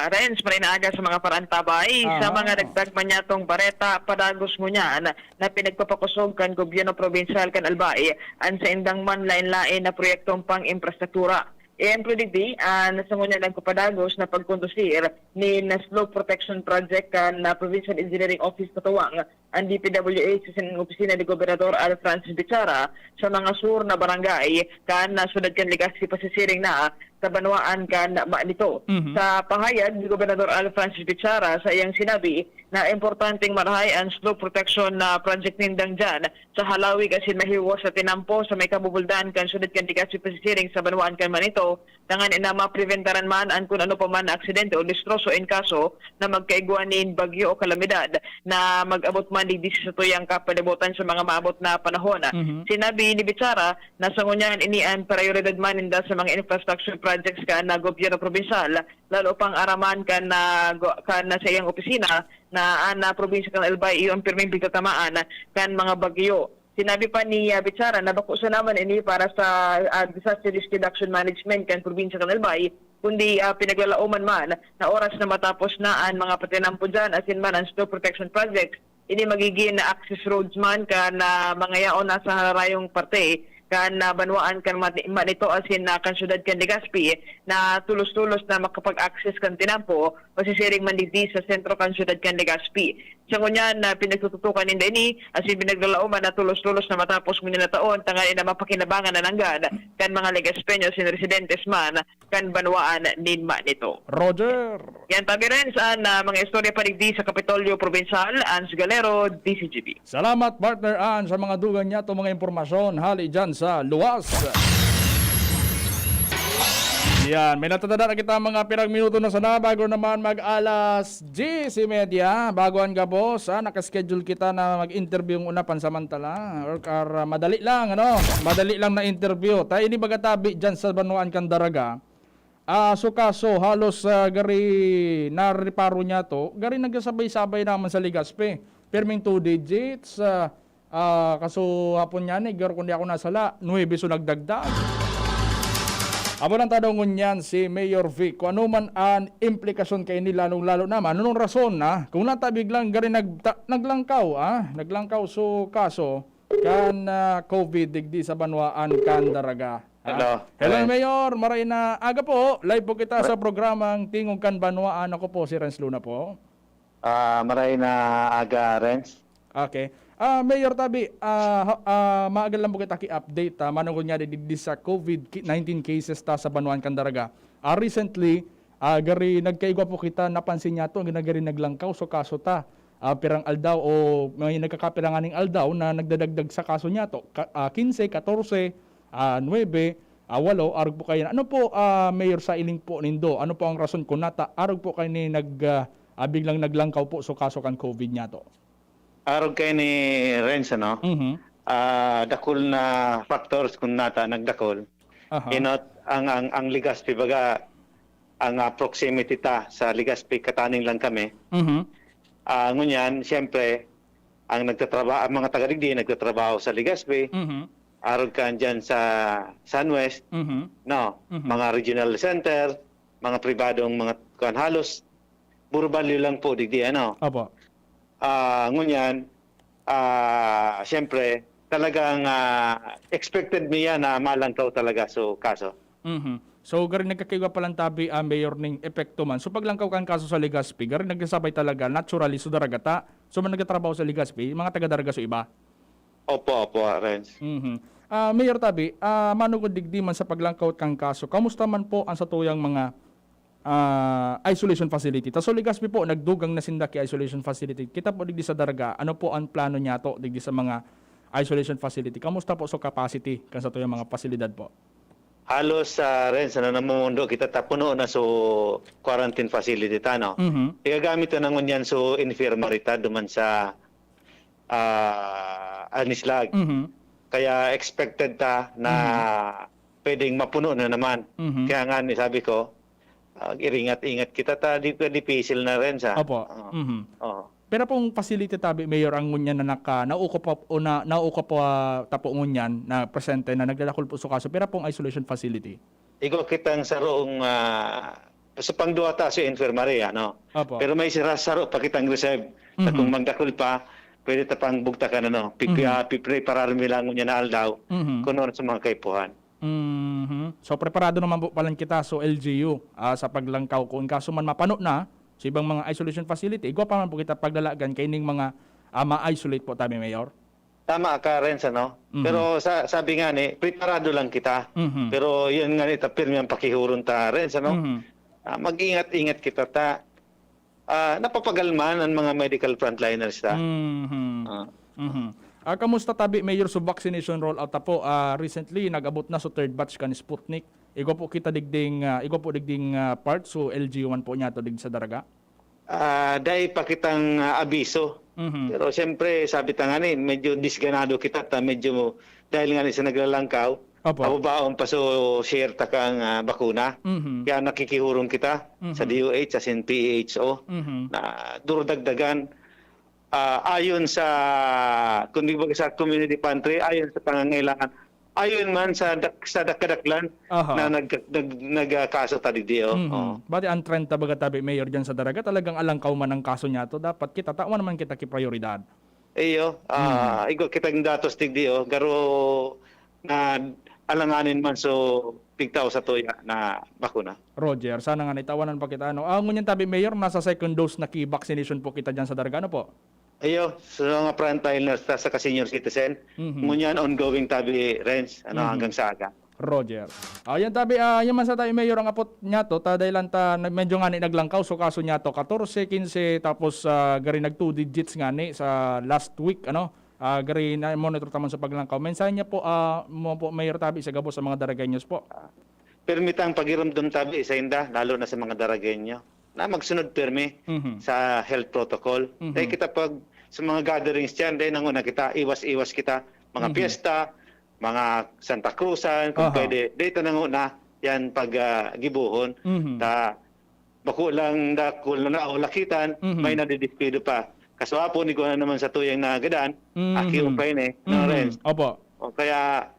Renz, maray na aga sa mga parantabay. Sa Aha. mga dagdag man niya itong bareta, padagos ngunyan na pinagpapakosog kan gobyerno probinsyal kan Albay an saindang man lain-lain na proyektong pang-imprastruktura. Ehemplo digdi, an sa ngunyan nagpapadagos na pagkondusir nin Slope Protection Project kan, ah, Provincial Engineering Office katuwang an D P W H sa Opisina ni Gobernador Al Francis Bichara sa mga sur na barangay kan, ah, siyudad kan Legazpi pasisiring na sa banwaan kan Manito. Mhm. Sa pahayag ni Gobernador Al Francis Bichara sa iyang sinabi na importanteng marahay an slope protection na project nindang diyan sa halawig asin mahiwas na tinampo sa may kabubuldan kan siyudad kan Legazpi pasisiring sa banwaan kan Manito, tanganing na mapreventaran man an kun ano pa man na aksidente o destroso in kaso na magkaigwa nin bagyo o kalamidad na mag-abot man digdi sa satuyang kapalibutan sa mga maabot na panahon. Mhm. Sinabi ni Bichara na sa ngunyan ini an prioridad man ninda sa mga infrastructure projects kan na gobyerno probinsyal, lalo pang araman kan na go-, kan na sa iyang opisina na an, ah, probinsya kan Albay iyo ang pirming pigtatamaan kan mga bagyo. Sinabi pa ni, ah, Bichara na bako sana man ini para sa, ah, disaster risk reduction management kan probinsya kan Albay, kundi, ah, pinaglalaoman man na oras na matapos na an mga patinampo diyan, asin man an snow protection project, ini magigin access roads man kan, ah, mga yaon na sa hararayong parte kan, ah, banwaan kan Mani-, Manito asin, ah, kan siyudad kan Legazpi na tulos-tulos na makapag-access kan tinampo, masisiring man digdi sa sentro kan siyudad kan Legazpi. Sa ngunyan na pinagtututukan ninda ini, asin pinaglalaoman na tulos-tulos na matapos ngunyan na taon, tanganing na mapakinabangan na nanggad kan mga Legazpeño asin residentes man kan banwaan nin Manito. Roger! Yan, Tabi Renz, an, ah, mga istorya pa digdi sa Kapitolyo Provincial, Ange Galero, D Z G B. Salamat, partner Ange, sa mga dugang niya itong mga impormasyon hali dyan sa luwas. Yan, may natatanda na kita mga pirang minuto na sana bago naman mag-alas diyes y media. Bago an gabos, ah, nakaschedule kita na mag-interview ng una pansamantala. Or, or, ah, madali lang, ano? Madali lang na interview. Tayo ini baga tabi dyan sa Banwaan kan Daraga. Ah, so kaso, halos, ah, gari nareparo niya to, gari nagsasabay-sabay naman sa Legazpi. Pirming two digits, ah, ah, kaso hapon niya ni, garo kung di ako nasala, nuebe so nagdagdag. Amo nang tanong ngunyan si Mayor Vic, kung ano man an implikasyon kaini, lalong-lalo naman, anong rason, ah? Kung nata biglang gari nagta-, naglangkaw, ah? Naglangkaw so kaso kan, ah, COVID digdi sa banwaan kan Daraga. Ah, Hello. hello, Hello. Mayor. Maray na aga po. Live po kita sa programang Tingog kan Banwaan. Ako po si Renz Luna po. Ah, maray na aga, Renz. Okay. Ah, Mayor Tabi, ah, ha-, ah, maaga lang po kita ki-update, ah, manungod nga di, di sa COVID ki-, nineteen cases ta sa Banwaan kan Daraga. Ah, recently, ah, gari nagkaigwa po kita, napansin niya to, na gari naglangkaw so kaso ta. Ah, pirang aldaw o may nagkakapira nganing aldaw na nagdadagdag sa kaso niya to. Ka-, ah, kinse, katorse, ah, nuebe, ah, walo, arog po kayo na. Ano po, ah, Mayor, sa iling po nindo? Ano po ang rason kung nata arog po kayo ni nag, ah, ah, biglang naglangkaw po so kaso kan COVID niya to? Arog kayo ni Renz, ano? Mhm. Ah, dakul na factors kung nata nagdakul. Aha. Inot ang, ang, ang Legazpi, baga, ang, ah, proximity ta sa Legazpi, kataning lang kami. Mhm. Ah, ngunyan, siyempre, ang nagtatraba-, ang mga taga digdi nagtatrabaho sa Legazpi, Mhm. arog kan dyan sa San West, Mhm. no? Mhm. Mga regional center, mga pribadong mga kuwan, halos puro balyo lang po digdi, ano? Opo. Ah, ngunyan, ah, siyempre, talagang, ah, expected mi yan na malangkaw talaga so kaso. Mhm. So, gari nagkakaigwa pa lang tabi, ah, Mayor, ning epekto man. So, paglangkaw kan kaso sa Legazpi, gari nagsasabay talaga, naturally, so Daraga ta. So, man nagtatrabaho sa Legazpi, mga taga Daraga so iba. Opo, opo, Renz. Mhm. Ah, Mayor Tabi, ah, manugod digdi man sa paglangkaw kan kaso, kamusta man po ang satuyang mga, ah, isolation facility? Ta sa Legazpi po, nagdugang na sinda ki isolation facility. Kita po digdi sa Daraga, ano po ang plano niyato digdi sa mga isolation facility? Kamusta po sa capacity kan satuyang mga pasilidad po? Halos, ah, Renz, ano, namumundo kita ta puno na so quarantine facility ta, no? Mhm. Igagamit ta na ngunyan so infirmary ta duman sa, ah, Anislag. Mhm. Kaya expected ta na Mhm. pwedeng mapuno na naman. Mhm. Kaya nga ni sabi ko, ah, iringat-ingat kita ta, di ka dipisil na rin sa Opo. Oo. Mhm. Oo. Pero pong facility tabi, Mayor, ang ngunyan na naka, nauukup-, o na, nauukup-, ah, tapo ngunyan na presente na nagdadakul po sa kaso, pero pong isolation facility? Igo kitang sarong, ah, sa pangduwa ta sa infirmary, ano? Opo. Pero may sira-, saro pa kitang reserve. Na Mhm. kung magdakul pa, pwede ta pang bugtakan, ano? Pipi-, Mhm. ah, pipreparar mi lang ngunyan na aldaw, Mhm. kung ano sa mga kaipuhan. Mhm. So, preparado naman po palan kita, so, L G U, ah, sa paglangkaw. Kung in kaso man mapano na, sa ibang mga isolation facility, igwa pa man po kita paglalagan kaining mga, ah, ma-isolate po tabi, Mayor. Tama ka, Renz, ano? Mhm. Pero sa, sabi nga ni, preparado lang kita. Mhm. Pero yun nga ni, ta pirmi ang pakihuron ta, Renz, ano? Mhm. Ah, mag-ingat-ingat kita ta, ah, napapagalman ang mga medical frontliners ta. Mhm. Ah. Mhm. Ah, kamusta tabi, Mayor, so vaccination rollout ta po? Ah, recently, nag-abot na so third batch kan Sputnik. Igwa po kita digding, ah, igwa po digding, ah, part, so L G U man po niya to digdi sa Daraga? Ah, dai pa kitang, ah, abiso. Mhm. Pero siyempre, sabi ta nga ni, medyo disganado kita ta medyo dahil nga ni sa naglalangkaw, Opo. pababaon pa so share ta kang, ah, bakuna. Mhm. Kaya nakikihurong kita sa Mhm. D O H asin P H O Mhm. na durudagdagan, ah, ayon sa, kung di ba sa community pantry, ayon sa pangangailangan, ayon man sa dak-, sa dakadaklan Aha. na nag-, nag-, nagkakaso ta digdi, oh. Mhm. Oo. Bati ang trend ta baga tabi, Mayor, dyan sa Daraga, talagang alangkaw man ang kaso niya to. Dapat kita, tawan naman kita ki prioridad. Iyo, ah, Mhm. igwa kitang datos digdi, oh. Garo na alanganin man so pigtao sa tuya na bakuna. Roger, sana nga naitawanan pa kita, ano. Ah, ngunyan tabi, Mayor, nasa second dose na ki vaccination po kita dyan sa Daraga, ano po? Iyo, sa mga frontliners ta, sa ka-senior citizen, Mhm. ngunyan ongoing tabi, Renz, ano, Mhm. hanggang sa aga. Roger. Ah, yan tabi, ah, yan man sa tabi, Mayor, ang apot niya to, ta dahil lang ta, na, medyo nga ni naglangkaw, so kaso niya to, katorse, kinse, tapos, ah, gari nag two digits nga ni sa last week, ano, ah, gari na monitor taman sa paglangkaw. Mensahe niya po, ah, mo po, Mayor Tabi, sa gabos sa mga Daragueños po. Pirmi tang pagiromdom tabi sa inda, lalo na sa mga Daragueño, na magsunod pirmi Mhm. sa health protocol. Mhm. Dahil kita pag sa mga gatherings diyan, dahil nanguna kita, iwas-iwas kita, mga Mhm. piyesta, mga Santa Cruzan, kung Aha. pwede, dahil ito nanguna, yan pag, ah, gibuhon. Mhm. Ta, bako lang dakul na o lakitan, Mhm. may nadidespido pa. Kaswapon, igwa na naman sa tuyang nagadan, Mhm. aki o pa ini, no, Mhm. Renz? Opo. O kaya,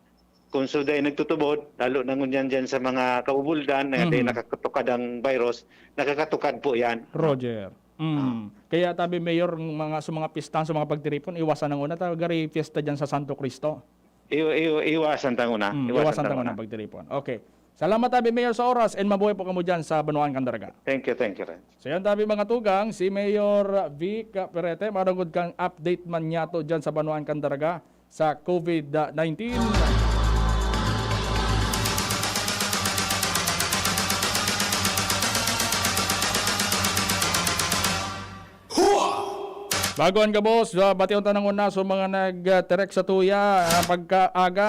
kung suday nagtutubod, lalo na ngunyan dyan sa mga kabubuldan, na Mhm. dahil nakakatukad ang virus, nakakatukad po yan. Roger. Mm. Ah. Kaya tabi, Mayor, ng mga, sa mga pistahan, sa mga pagtiripon, iwasan ang una, ta, gari fiesta dyan sa Santo Cristo. Iwa-, iwa-, iwasan tang una. Mm, Iwasan iwasan tang tang una. una pagtiripon. Okay. Salamat tabi, Mayor, sa oras, and mabuhay po kamo dyan sa Banwaan kan Daraga. Thank you, thank you, Renz. So yan tabi, mga tugang, si Mayor Vic Perete, marugod kang update man niya to dyan sa Banwaan kan Daraga sa COVID nineteen. Bago an gabos, ah, bation ta nang una sa mga nag-text sa tuya, ah, pagkaaga.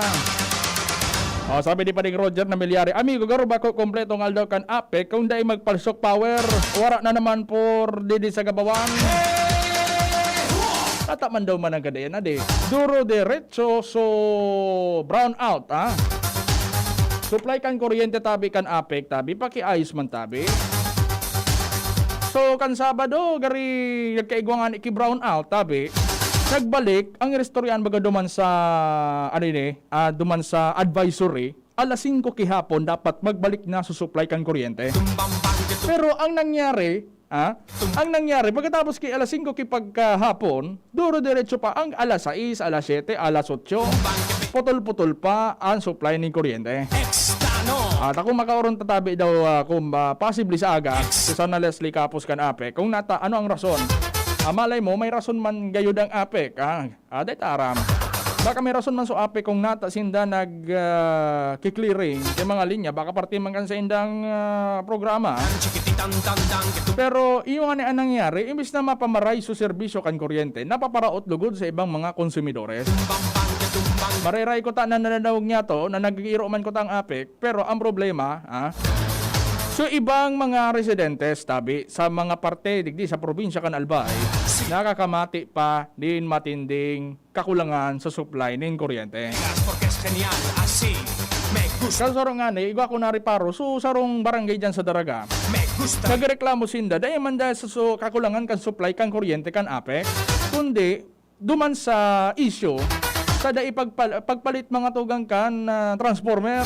Oh, sabi ni Pading Roger na milyari, "Amigo, garo bako kompletong aldaw kan APEC, kung dai magpalsok power, wara na naman por didi sa Gabawan." Tata man daw man ang kadayan na di. Duro diretso, so brown out, ah. Supply kan kuryente tabi kan APEC, tabi, pakiayos man tabi. So, kan Sabado, gari nagkaigwa nga ni ki brown out, tabi. Nagbalik ang iristoryahan baga duman sa, ano ini, ah, duman sa advisory, alas singko kihapon dapat magbalik na sa supply kan kuryente. Pero ang nangyari, ah, ang nangyari, pagkatapos ki alas singko ki pagkahapon, duro diretso pa ang alas sais, alas siyete, alas otso. Putol-putol pa ang supply ning kuryente. Extano. At ako makaoron tatabi daw, ah, kung, ah, possibly sa aga, Susana Leslie Capos kan APEC. Kung nata, ano ang rason? Ah, malay mo, may rason man gayud ang APEC, ah. Ah, dai ta aram. Baka may rason man so APEC kung nata sinda nag, ah, ki-clearing sa mga linya, baka parte man kan saindang, ah, programa. Pero iyo nga ni ang nangyari, imbis na mapamaray so serbisyo kan kuryente, napaparaot lugod sa ibang mga konsumidores. Mareray ko ta na nananaog niya to, na nag-iiro man ko ta ang APEC, pero ang problema, ah, so ibang mga residentes, tabi, sa mga parte digdi sa probinsya kan Albay, nakakamati pa din matinding kakulangan sa supply nin kuryente. Porque es genial, así me gusta. Sa sarong ngani, igwa ko nariparo, so sarong barangay dyan sa Daraga, me gusta. Nagreklamo sinda, dahil man dahil sa su-, kakulangan kan supply kan kuryente kan APEC, kundi duman sa isyu sa dai pagpal-, pagpalit mga tugang kan, ah, transformer.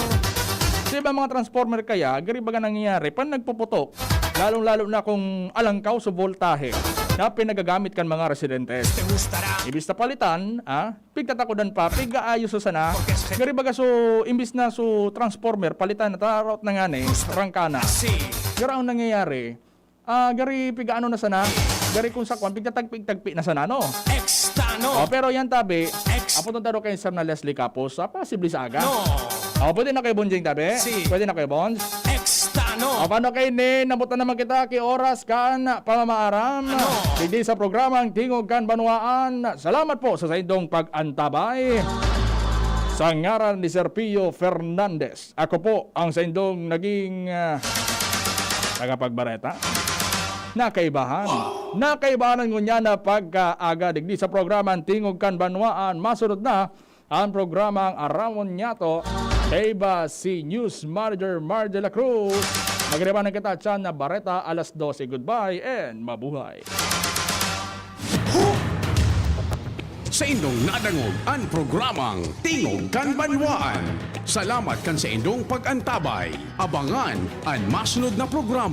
Sa iba mga transformer kaya, gari baga nangyayari, pan nagpuputok, lalong-lalo na kung alangkaw sa voltahe na pinagagamit kan mga residentes. Te gustará. Imbis na palitan, ah, pigtatakodan pa, pig-aayos sa sana. Gari baga so, imbis na so transformer, palitan na, tarot na nga ni, rangkana. Así. Garo ang nangyayari, ah, gari pig-ano na sana, gari kung sa kwan, pigtatagpi-tagpi na sana, no? Extano. Oh, pero yan, tabi, Ex- apo tong taro kay Sir na Leslie Capos, ah, posible sa aga. No. Oh, pwede na kayo, Bonjing, tabi? Si. Pwede na kayo, Bonj? Extano. O, paano kayo, Nin? Nabutan naman kita, ki oras kan pamamaaram. Ano? Digdi sa programang Tingog kan Banwaan. Salamat po sa saindong pag-antabay. Sa ngaran ni Sir Pio Fernandez, ako po ang saindong naging, ah, tagapagbareta. Nakaibahan. Nakaibahan ngunyan na pagkaaga digdi sa programang Tingog kan Banwaan. Masunod na ang programang Aramon Nyato, kaiba si News Manager Mar de la Cruz. Magribanan kita tiyan na bareta alas dose. Goodbye and mabuhay. Saindong nadangog an programang Tingog kan Banwaan. Salamat kan saindong pag-antabay. Abangan an masunod na programa.